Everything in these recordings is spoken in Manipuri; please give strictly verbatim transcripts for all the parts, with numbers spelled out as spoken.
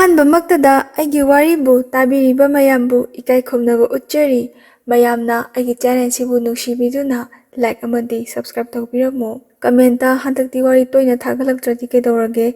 ꯑꯍꯥꯟꯕꯃꯛꯇꯗ ꯑꯩꯒꯤ ꯋꯥꯔꯤꯕꯨ ꯇꯥꯕꯤꯔꯤꯕ ꯃꯌꯥꯝꯕꯨ ꯏꯀꯥꯏ ꯈꯨꯝꯅꯕ ꯎꯠꯆꯔꯤ꯫ ꯃꯌꯥꯝꯅ ꯑꯩꯒꯤ ꯆꯦꯅꯦꯜꯁꯤꯕꯨ ꯅꯨꯡꯁꯤꯕꯤꯗꯨꯅ ꯂꯥꯏꯛ ꯑꯃꯗꯤ ꯁꯕꯁꯀ꯭ꯔꯥꯏꯕ ꯇꯧꯕꯤꯔꯝꯃꯨ꯫ ꯀꯃꯦꯟꯇ "ꯍꯟꯗꯛꯇꯤ ꯋꯥꯔꯤ ꯇꯣꯏꯅ ꯊꯥꯒꯠꯂꯛꯇ꯭ꯔꯗꯤ ꯀꯩꯗꯧꯔꯒꯦ?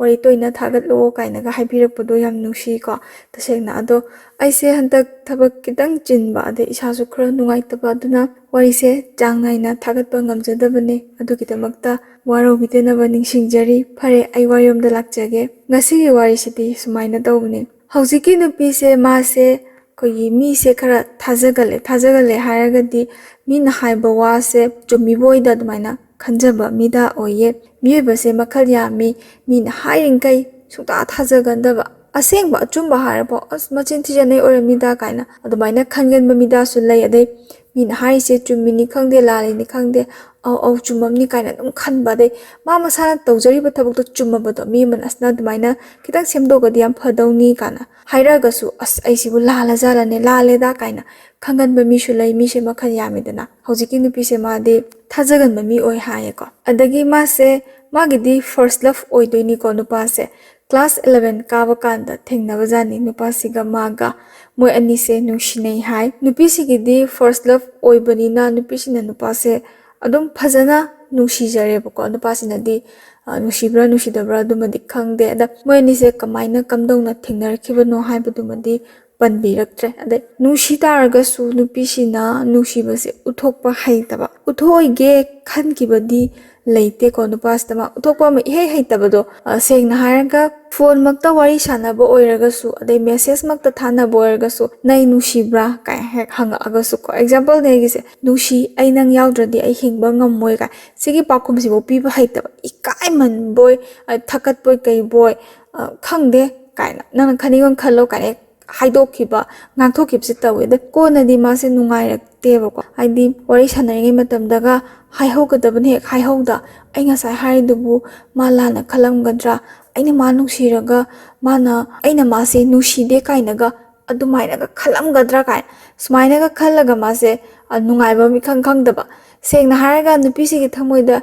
ꯋꯥꯔꯤ ꯇꯣꯏꯅ ꯊꯥꯒꯠꯂꯛꯑꯣ" ꯀꯥꯏꯅꯒ ꯍꯥꯏꯕꯤꯔꯛꯄꯗꯣ ꯌꯥꯝ ꯅꯨꯡꯁꯤꯀꯣ꯫ ꯇꯁꯦꯡꯅ ꯑꯗꯣ ꯑꯩꯁꯦ ꯍꯟꯗꯛ ꯊꯕꯛ ꯈꯤꯇꯪ ꯆꯤꯟꯕ, ꯑꯗꯩ ꯏꯁꯥꯁꯨ ꯈꯔ ꯅꯨꯡꯉꯥꯏꯇꯕ, ꯑꯗꯨꯅ ꯋꯥꯔꯤꯁꯦ ꯆꯥꯡ ꯅꯥꯏꯅ ꯊꯥꯒꯠꯄ ꯉꯝꯖꯗꯕꯅꯦ꯫ ꯑꯗꯨꯒꯤꯗꯃꯛꯇ ꯋꯥꯔꯧꯕꯤꯗꯅꯕ ꯅꯤꯡꯁꯤꯡꯖꯔꯤ꯫ ꯐꯔꯦ, ꯑꯩ ꯋꯥꯔꯤꯔꯣꯝꯗ ꯂꯥꯛꯆꯒꯦ꯫ ꯉꯁꯤꯒꯤ ꯋꯥꯔꯤꯁꯤꯗꯤ ꯁꯨꯃꯥꯏꯅ ꯇꯧꯕꯅꯦ꯫ ꯍꯧꯖꯤꯛꯀꯤ ꯅꯨꯄꯤꯁꯦ, ꯃꯥꯁꯦ ꯑꯩꯈꯣꯏꯒꯤ ꯃꯤꯁꯦ ꯈꯔ ꯊꯥꯖꯒꯜꯂꯦ꯫ ꯊꯥꯖꯒꯜꯂꯦ ꯍꯥꯏꯔꯒꯗꯤ ꯃꯤꯅ ꯍꯥꯏꯕ ꯋꯥꯁꯦ ꯆꯨꯝꯃꯤꯕꯣꯏꯗ ꯑꯗꯨꯃꯥꯏꯅ ꯈꯟꯖꯕ ꯃꯤꯗ ꯑꯣꯏꯌꯦ꯫ ꯃꯤꯑꯣꯏꯕꯁꯦ ꯃꯈꯜ ꯌꯥꯝꯃꯤ꯫ ꯃꯤꯅ ꯍꯥꯏꯔꯤꯈꯩ ꯁꯨꯡꯊꯥ ꯊꯥꯖꯒꯟꯗꯕ, ꯑꯁꯦꯡꯕ ꯑꯆꯨꯝꯕ ꯍꯥꯏꯔꯕꯣ, "ꯑꯁ, ꯃꯆꯤꯟ ꯊꯤꯖꯟꯅꯩ ꯑꯣꯏꯔꯝꯅꯤꯗ" ꯀꯥꯏꯅ ꯑꯗꯨꯃꯥꯏꯅ ꯈꯟꯒꯟꯕ ꯃꯤꯗꯁꯨ ꯂꯩ꯫ ꯑꯗꯩ ꯃꯤꯅ ꯍꯥꯏꯔꯤꯁꯦ ꯆꯨꯝꯃꯤꯅꯤ ꯈꯪꯗꯦ, ꯂꯥꯜꯂꯤꯅꯤ ꯈꯪꯗꯦ, "ꯑꯧ, ꯑꯧ, ꯆꯨꯝꯃꯝꯅꯤ" ꯀꯥꯏꯅ ꯑꯗꯨꯝ ꯈꯟꯕ꯫ ꯑꯗꯩ ꯃꯥ ꯃꯁꯥꯅ ꯇꯧꯖꯔꯤꯕ ꯊꯕꯛꯇꯣ ꯆꯨꯝꯃꯕꯗꯣ ꯃꯤ ꯑꯃꯅ "ꯑꯁ, ꯅꯪ ꯑꯗꯨꯃꯥꯏꯅ ꯈꯤꯇꯪ ꯁꯦꯝꯗꯣꯛꯑꯒꯗꯤ ꯌꯥꯝ ꯐꯗꯧꯅꯤ" ꯀꯥꯏꯅ ꯍꯥꯏꯔꯛꯑꯒꯁꯨ, "ꯑꯁ, ꯑꯩꯁꯤꯕꯨ ꯂꯥꯜꯂꯖꯥꯠꯂꯅꯦ, ꯂꯥꯜꯂꯦꯗ" ꯀꯥꯏꯅ ꯈꯟꯒꯟꯕ ꯃꯤꯁꯨ ꯂꯩ꯫ ꯃꯤꯁꯦ ꯃꯈꯜ ꯌꯥꯝꯃꯤꯗꯅ꯫ ꯍꯧꯖꯤꯛꯀꯤ ꯅꯨꯄꯤꯁꯦ ꯃꯥꯗꯤ ꯊꯥꯖꯒꯟꯕ ꯃꯤ ꯑꯣꯏ ꯍꯥꯏꯌꯦꯀꯣ꯫ ꯑꯗꯒꯤ ꯃꯥꯁꯦ, ꯃꯥꯒꯤꯗꯤ ꯐꯥꯔꯁ ꯂꯞ ꯑꯣꯏꯗꯣꯏꯅꯤꯀꯣ ꯅꯨꯄꯥꯁꯦ꯫ ꯀ꯭ꯂꯥꯁ ꯏꯂꯚꯦꯟ ꯀꯥꯕ ꯀꯥꯟꯗ ꯊꯦꯡꯅꯕꯖꯥꯠꯅꯤ ꯅꯨꯄꯥꯁꯤꯒ ꯃꯥꯒ꯫ ꯃꯣꯏ ꯑꯅꯤꯁꯦ ꯅꯨꯡꯁꯤꯅꯩ ꯍꯥꯏ꯫ ꯅꯨꯄꯤꯁꯤꯒꯤꯗꯤ ꯐꯥꯔꯁ ꯂꯞ ꯑꯣꯏꯕꯅꯤꯅ ꯅꯨꯄꯤꯁꯤꯅ ꯅꯨꯄꯥꯁꯦ ꯑꯗꯨꯝ ꯐꯖꯅ ꯅꯨꯡꯁꯤꯖꯔꯦꯕꯀꯣ꯫ ꯅꯨꯄꯥꯁꯤꯅꯗꯤ, ꯑ, ꯅꯨꯡꯁꯤꯕ꯭ꯔꯥ ꯅꯨꯡꯁꯤꯗꯕ꯭ꯔꯥ ꯑꯗꯨꯃꯗꯤ ꯈꯪꯗꯦ꯫ ꯑꯗ ꯃꯣꯏ ꯑꯅꯤꯁꯦ ꯀꯃꯥꯏꯅ ꯀꯝꯗꯧꯅ ꯊꯦꯡꯅꯔꯛꯈꯤꯕꯅꯣ ꯍꯥꯏꯕꯗꯨꯃꯗꯤ ꯄꯟꯕꯤꯔꯛꯇ꯭ꯔꯦ꯫ ꯑꯗꯩ ꯅꯨꯡꯁꯤ ꯇꯥꯔꯒꯁꯨ ꯅꯨꯄꯤꯁꯤꯅ ꯅꯨꯡꯁꯤꯕꯁꯦ ꯎꯠꯊꯣꯛꯄ ꯍꯩꯇꯕ꯫ ꯎꯠꯊꯣꯛꯑꯣꯏꯒꯦ ꯈꯟꯈꯤꯕꯗꯤ ꯂꯩꯇꯦꯀꯣ ꯅꯨꯄꯥꯁꯤꯗ꯫ ꯃꯥ ꯎꯠꯊꯣꯛꯄ ꯑꯃ ꯏꯍꯩ ꯍꯩꯇꯕꯗꯣ, ꯑ, ꯁꯦꯡꯅ ꯍꯥꯏꯔꯒ ꯐꯣꯟꯃꯛꯇ ꯋꯥꯔꯤ ꯁꯥꯟꯅꯕ ꯑꯣꯏꯔꯒꯁꯨ, ꯑꯗꯩ ꯃꯦꯁꯦꯖꯃꯛꯇ ꯊꯥꯅꯕ ꯑꯣꯏꯔꯒꯁꯨ, "ꯅꯩ ꯅꯨꯡꯁꯤꯕ꯭ꯔꯥ?" ꯀꯥꯏ ꯍꯦꯛ ꯍꯪꯉꯛꯑꯒꯁꯨꯀꯣ꯫ ꯑꯦꯛꯖꯥꯝꯄꯜꯅꯦ ꯑꯩꯒꯤꯁꯦ, "ꯅꯨꯡꯁꯤ, ꯑꯩ ꯅꯪ ꯌꯥꯎꯗ꯭ꯔꯗꯤ ꯑꯩ ꯍꯤꯡꯕ ꯉꯝꯃꯣꯏ" ꯀꯥꯏ꯫ ꯁꯤꯒꯤ ꯄꯥꯎꯈꯨꯝꯁꯤꯐꯥꯎ ꯄꯤꯕ ꯍꯩꯇꯕ, ꯏꯀꯥꯏꯃꯟꯕꯣꯏ, ꯑ, ꯊꯀꯠꯄꯣꯏ ꯀꯩꯕꯣꯏ, ꯑ, ꯈꯪꯗꯦ ꯀꯥꯏꯅ, "ꯅꯪꯅ ꯈꯟꯅꯤꯡꯕ ꯈꯜꯂꯣ" ꯀꯥꯏꯅ ꯍꯦꯛ ꯍꯥꯏꯗꯣꯛꯈꯤꯕ, ꯉꯥꯡꯊꯣꯛꯈꯤꯕꯁꯦ ꯇꯧꯋꯦ꯫ ꯑꯗ ꯀꯣꯟꯅꯗꯤ ꯃꯥꯁꯦ ꯅꯨꯡꯉꯥꯏꯔꯛꯇꯦꯕꯀꯣ꯫ ꯍꯥꯏꯗꯤ ꯋꯥꯔꯤ ꯁꯥꯟꯅꯔꯤꯉꯩ ꯃꯇꯝꯗꯒ ꯍꯥꯏꯍꯧꯒꯗꯕꯅ ꯍꯦꯛ ꯍꯥꯏꯍꯧꯗ, "ꯑꯩ ꯉꯁꯥꯏ ꯍꯥꯏꯔꯤꯗꯨꯕꯨ ꯃꯥ ꯂꯥꯟꯅ ꯈꯜꯂꯝꯒꯗ꯭ꯔꯥ? ꯑꯩꯅ ꯃꯥ ꯅꯨꯡꯁꯤꯔꯒ ꯃꯥꯅ ꯑꯩꯅ ꯃꯥꯁꯦ ꯅꯨꯡꯁꯤꯗꯦ ꯀꯥꯏꯅꯒ ꯑꯗꯨꯃꯥꯏꯅꯒ ꯈꯜꯂꯝꯒꯗ꯭ꯔꯥ?" ꯀꯥꯏꯅ ꯁꯨꯃꯥꯏꯅꯒ ꯈꯜꯂꯒ ꯃꯥꯁꯦ, ꯑ, ꯅꯨꯡꯉꯥꯏꯕ ꯑꯃ ꯏꯈꯪ ꯈꯪꯗꯕ꯫ ꯁꯦꯡꯅ ꯍꯥꯏꯔꯒ ꯅꯨꯄꯤꯁꯤꯒꯤ ꯊꯃꯣꯏꯗ,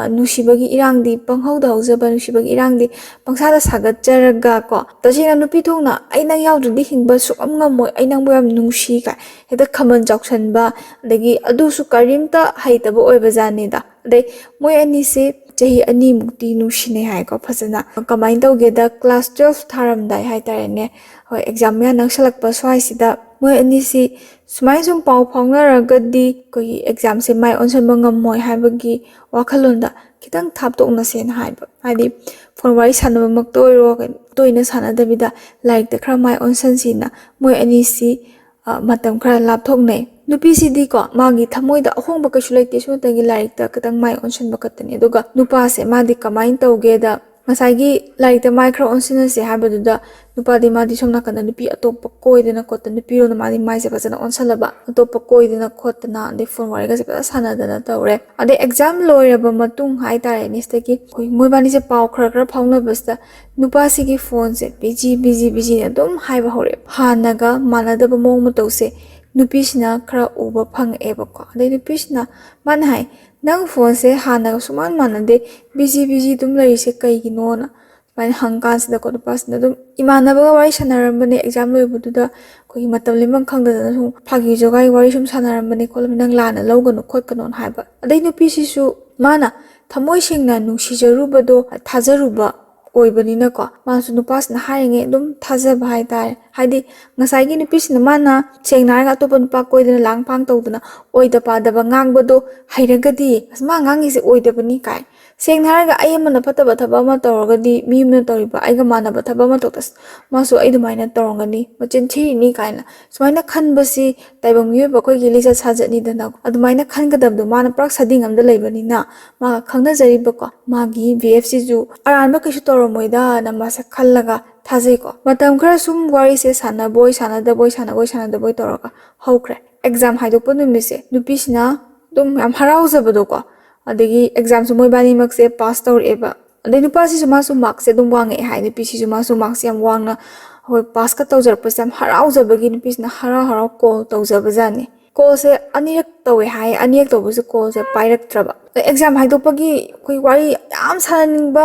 ꯅꯨꯡꯁꯤꯕꯒꯤ ꯏꯔꯥꯡꯗꯤ ꯄꯪꯍꯧꯗ ꯍꯧꯖꯕ, ꯅꯨꯡꯁꯤꯕꯒꯤ ꯏꯔꯥꯡꯗꯤ ꯄꯪꯁꯥꯗ ꯁꯥꯒꯠꯆꯔꯒ ꯀꯣ, ꯇꯁꯦꯡꯅ ꯅꯨꯄꯤ ꯊꯣꯛꯅ "ꯑꯩ ꯅꯪ ꯌꯥꯎꯗ꯭ꯔꯗꯤ ꯍꯤꯡꯕ ꯁꯨꯛꯉꯝ ꯉꯝꯃꯣꯏ, ꯑꯩ ꯅꯪꯕꯨ ꯌꯥꯝ ꯅꯨꯡꯁꯤ" ꯀꯥꯏ ꯍꯦꯛꯇ ꯈꯝꯕꯟ ꯆꯥꯎꯁꯟꯕ, ꯑꯗꯒꯤ ꯑꯗꯨꯁꯨ ꯀꯔꯤꯝꯇ ꯍꯩꯇꯕ ꯑꯣꯏꯕꯖꯥꯠꯅꯤꯗ꯫ ꯑꯗꯩ ꯃꯣꯏ ꯑꯅꯤꯁꯦ ꯆꯍꯤ ꯑꯅꯤꯃꯨꯛꯇꯤ ꯅꯨꯡꯁꯤꯅꯩ ꯍꯥꯏꯀꯣ ꯐꯖꯅ꯫ ꯀꯃꯥꯏꯅ ꯇꯧꯒꯦꯗ, ꯀ꯭ꯂꯥꯁ ꯇꯨꯋꯦꯜꯐ ꯊꯥꯔꯝꯗꯥꯏ ꯍꯥꯏꯇꯥꯔꯦꯅꯦ, ꯍꯣꯏ, ꯑꯦꯛꯖꯥꯝ ꯃꯌꯥ ꯅꯛꯁꯜꯂꯛꯄ ꯁ꯭ꯋꯥꯏꯁꯤꯗ ꯃꯣꯏ ꯑꯅꯤꯁꯤ ꯁꯨꯃꯥꯏꯅ ꯁꯨꯝ ꯄꯥꯎ ꯐꯥꯎꯅꯔꯒꯗꯤ ꯑꯩꯈꯣꯏꯒꯤ ꯑꯦꯛꯖꯥꯝꯁꯦ ꯃꯥꯏ ꯑꯣꯟꯁꯤꯟꯕ ꯉꯝꯃꯣꯏ ꯍꯥꯏꯕꯒꯤ ꯋꯥꯈꯜꯂꯣꯟꯗ ꯈꯤꯇꯪ ꯊꯥꯞꯇꯣꯛꯅꯁꯦꯅ ꯍꯥꯏꯕ꯫ ꯍꯥꯏꯗꯤ ꯐꯣꯟ ꯋꯥꯔꯤ ꯁꯥꯟꯅꯕꯃꯛꯇ ꯑꯣꯏꯔꯣ, ꯇꯣꯏꯅ ꯁꯥꯟꯅꯗꯕꯤꯗ ꯂꯥꯏꯔꯤꯛꯇ ꯈꯔ ꯃꯥꯏ ꯑꯣꯟꯁꯤꯟꯁꯤꯅ ꯃꯣꯏ ꯑꯅꯤꯁꯤ, ꯑ, ꯃꯇꯝ ꯈꯔ ꯂꯥꯞꯊꯣꯛꯅꯩ꯫ ꯅꯨꯄꯤꯁꯤꯗꯤꯀꯣ, ꯃꯥꯒꯤ ꯊꯃꯣꯏꯗ ꯑꯍꯣꯡꯕ ꯀꯩꯁꯨ ꯂꯩꯇꯦ, ꯁꯨꯝꯇꯒꯤ ꯂꯥꯏꯔꯤꯛꯇ ꯈꯤꯇꯪ ꯃꯥꯏ ꯑꯣꯟꯁꯤꯟꯕ ꯈꯛꯇꯅꯤ꯫ ꯑꯗꯨꯒ ꯅꯨꯄꯥꯁꯦ, ꯃꯥꯗꯤ ꯀꯃꯥꯏꯅ ꯇꯧꯒꯦꯗ, ꯉꯁꯥꯏꯒꯤ ꯂꯥꯏꯔꯤꯛꯇ ꯃꯥꯏ ꯈꯔ ꯑꯣꯟꯁꯤꯟꯅꯁꯦ ꯍꯥꯏꯕꯗꯨꯗ, ꯅꯨꯄꯥꯗꯤ, ꯃꯥꯗꯤ ꯁꯣꯝ ꯅꯥꯀꯟꯗ ꯅꯨꯄꯤ ꯑꯇꯣꯞꯄ ꯀꯣꯏꯗꯅ ꯈꯣꯠꯇꯅ, ꯅꯨꯄꯤꯔꯣꯝꯗ ꯃꯥꯗꯤ ꯃꯥꯏꯁꯦ ꯐꯖꯅ ꯑꯣꯟꯁꯤꯜꯂꯕ, ꯑꯇꯣꯞꯄ ꯀꯣꯏꯗꯅ ꯈꯣꯠꯇꯅ, ꯑꯗꯩ ꯐꯣꯟ ꯋꯥꯔꯤꯒꯁꯦ ꯐꯖꯅ ꯁꯥꯟꯅꯗꯅ ꯇꯧꯔꯦ꯫ ꯑꯗꯩ ꯑꯦꯛꯖꯥꯝ ꯂꯣꯏꯔꯕ ꯃꯇꯨꯡ ꯍꯥꯏꯇꯥꯔꯦꯅꯦ, ꯁꯤꯗꯒꯤ ꯑꯩꯈꯣꯏ ꯃꯣꯏꯕꯥꯅꯤꯁꯦ ꯄꯥꯎ ꯈꯔ ꯈꯔ ꯐꯥꯎꯅꯕꯁꯤꯗ, ꯅꯨꯄꯥꯁꯤꯒꯤ ꯐꯣꯟꯁꯦ ꯕꯤꯖꯤ, ꯕꯤꯖꯤ, ꯕꯤꯖꯤꯅ ꯑꯗꯨꯝ ꯍꯥꯏꯕ ꯍꯧꯔꯛꯑꯦ꯫ ꯍꯥꯟꯅꯒ ꯃꯥꯟꯅꯗꯕ ꯃꯑꯣꯡ ꯃꯇꯧꯁꯦ ꯅꯨꯄꯤꯁꯤꯅ ꯈꯔ ꯎꯕ ꯐꯪꯉꯛꯑꯦꯕꯀꯣ꯫ ꯑꯗꯩ ꯅꯨꯄꯤꯁꯤꯅ, ꯃꯥꯅ ꯍꯥꯏ, "ꯅꯪ ꯐꯣꯟꯁꯦ ꯍꯥꯟꯅꯒ ꯁꯨꯃꯥꯟ ꯃꯥꯟꯅꯗꯦ, ꯕꯤꯖꯤ, ꯕꯤꯖꯤ ꯑꯗꯨꯝ ꯂꯩꯔꯤꯁꯦ ꯀꯩꯒꯤꯅꯣꯅ?" ꯁꯨꯃꯥꯏꯅ ꯍꯪꯀꯥꯟꯁꯤꯗꯀꯣ, ꯅꯨꯄꯥꯁꯤꯅ ꯑꯗꯨꯝ, "ꯏꯃꯥꯟꯅꯕꯒ ꯋꯥꯔꯤ ꯁꯥꯟꯅꯔꯝꯕꯅꯦ, ꯑꯦꯛꯖꯥꯝ ꯂꯣꯏꯕꯗꯨꯗ ꯑꯩꯈꯣꯏꯒꯤ ꯃꯇꯝ ꯂꯦꯟꯐꯝ ꯈꯪꯗꯗꯅ ꯁꯨꯝ ꯐꯥꯒꯤ ꯖꯣꯒꯥꯏ ꯋꯥꯔꯤ ꯁꯨꯝ ꯁꯥꯟꯅꯔꯝꯕꯅꯦ ꯈꯣꯠꯂꯝꯕꯅꯦ, ꯅꯪ ꯂꯥꯟꯅ ꯂꯧꯒꯅꯨ ꯈꯣꯠꯀꯅꯣꯅ" ꯍꯥꯏꯕ꯫ ꯑꯗꯩ ꯅꯨꯄꯤꯁꯤꯁꯨ ꯃꯥꯅ ꯊꯃꯣꯏ ꯁꯦꯡꯅ ꯅꯨꯡꯁꯤꯖꯔꯨꯕꯗꯣ ꯊꯥꯖꯔꯨꯕ ꯑꯣꯏꯕꯅꯤꯅꯀꯣ, ꯃꯥꯁꯨ ꯅꯨꯄꯥꯁꯤꯅ ꯍꯥꯏꯔꯤꯉꯩ ꯑꯗꯨꯝ ꯊꯥꯖꯕ ꯍꯥꯏꯇꯥꯔꯦ꯫ ꯍꯥꯏꯗꯤ ꯉꯁꯥꯏꯒꯤ ꯅꯨꯄꯤꯁꯤꯅ ꯃꯥꯅ ꯁꯦꯡꯅ ꯍꯥꯏꯔꯒ ꯑꯇꯣꯞꯄ ꯅꯨꯄꯥ ꯀꯣꯏꯗꯅ ꯂꯥꯡ ꯐꯥꯡ ꯇꯧꯗꯅ ꯑꯣꯏꯗ ꯄꯥꯗꯕ ꯉꯥꯡꯕꯗꯣ ꯍꯩꯔꯒꯗꯤ, "ꯑꯁ, ꯃꯥ ꯉꯥꯡꯉꯤꯁꯦ ꯑꯣꯏꯗꯕꯅꯤ" ꯀꯥꯏ꯫ ꯁꯦꯡꯅ ꯍꯥꯏꯔꯒ ꯑꯩ ꯑꯃꯅ ꯐꯠꯇꯕ ꯊꯕꯛ ꯑꯃ ꯇꯧꯔꯒꯗꯤ, ꯃꯤ ꯑꯃꯅ ꯇꯧꯔꯤꯕ ꯑꯩꯒ ꯃꯥꯟꯅꯕ ꯊꯕꯛ ꯑꯃ ꯇꯧꯗ, "ꯑꯁ, ꯃꯥꯁꯨ ꯑꯩ ꯑꯗꯨꯃꯥꯏꯅ ꯇꯧꯔꯝꯒꯅꯤ, ꯃꯆꯤꯟ ꯊꯤꯔꯤꯅꯤ" ꯀꯥꯏꯅ ꯁꯨꯃꯥꯏꯅ ꯈꯟꯕꯁꯤ ꯇꯥꯏꯕꯪ ꯃꯤꯑꯣꯏꯕ ꯑꯩꯈꯣꯏꯒꯤ ꯂꯤꯆꯠ ꯁꯥꯖꯠꯅꯤꯗꯅ꯫ ꯑꯗꯨꯃꯥꯏꯅ ꯈꯟꯒꯗꯕꯗꯣ ꯃꯥꯅ ꯄꯨꯔꯥ ꯁꯥꯗꯤꯡ ꯑꯃꯗ ꯂꯩꯕꯅꯤꯅ, ꯃꯥꯒ ꯈꯪꯅꯖꯔꯤꯕꯀꯣ ꯃꯥꯒꯤ ꯕꯤ ꯑꯦꯐ ꯁꯤꯁꯨ ꯑꯔꯥꯟꯕ ꯀꯩꯁꯨ ꯇꯧꯔꯝꯃꯣꯏꯗꯅ ꯃꯥꯁꯦ ꯈꯜꯂꯒ ꯊꯥꯖꯩꯀꯣ꯫ ꯃꯇꯝ ꯈꯔ ꯁꯨꯝ ꯋꯥꯔꯤꯁꯦ ꯁꯥꯟꯅꯕꯣꯏ ꯁꯥꯟꯅꯗꯕꯣꯏ, ꯁꯥꯟꯅꯕꯣꯏ ꯁꯥꯟꯅꯗꯕꯣꯏ ꯇꯧꯔꯒ ꯍꯧꯈ꯭ꯔꯦ꯫ ꯑꯦꯛꯖꯥꯝ ꯍꯥꯏꯗꯣꯛꯄ ꯅꯨꯃꯤꯠꯁꯦ ꯅꯨꯄꯤꯁꯤꯅ ꯑꯗꯨꯝ ꯌꯥꯝ ꯍꯔꯥꯎꯖꯕꯗꯣꯀꯣ, ꯑꯗꯒꯤ ꯑꯦꯛꯖꯥꯝꯁꯨ ꯃꯣꯏꯕꯥꯅꯤꯃꯛꯁꯦ ꯄꯥꯁ ꯇꯧꯔꯛꯑꯦꯕ꯫ ꯑꯗꯩ ꯅꯨꯄꯥꯁꯤꯁꯨ ꯃꯥꯁꯨ ꯃꯥꯔꯛꯁꯦ ꯑꯗꯨꯝ ꯋꯥꯡꯉꯛꯑꯦ ꯍꯥꯏ, ꯅꯨꯄꯤꯁꯤꯁꯨ ꯃꯥꯁꯨ ꯃꯥꯔꯛꯁꯦ ꯌꯥꯝ ꯋꯥꯡꯅ ꯑꯩꯈꯣꯏ ꯄꯥꯁꯀ ꯇꯧꯖꯔꯛꯄꯁꯦ ꯌꯥꯝ ꯍꯔꯥꯎꯖꯕꯒꯤ ꯅꯨꯄꯤꯁꯤꯅ ꯍꯔꯥꯎ ꯍꯔꯥꯎ ꯀꯣꯜ ꯇꯧꯖꯕꯖꯥꯠꯅꯤ꯫ ꯀꯣꯜꯁꯦ ꯑꯅꯤꯔꯛ ꯇꯧꯋꯦ ꯍꯥꯏ꯫ ꯑꯅꯤꯔꯛ ꯇꯧꯕꯁꯦ ꯀꯣꯜꯁꯦ ꯄꯥꯏꯔꯛꯇ꯭ꯔꯕ꯫ ꯑꯦꯛꯖꯥꯝ ꯍꯥꯏꯗꯣꯛꯄꯒꯤ ꯑꯩꯈꯣꯏ ꯋꯥꯔꯤ ꯌꯥꯝ ꯁꯥꯟꯅꯅꯤꯡꯕ,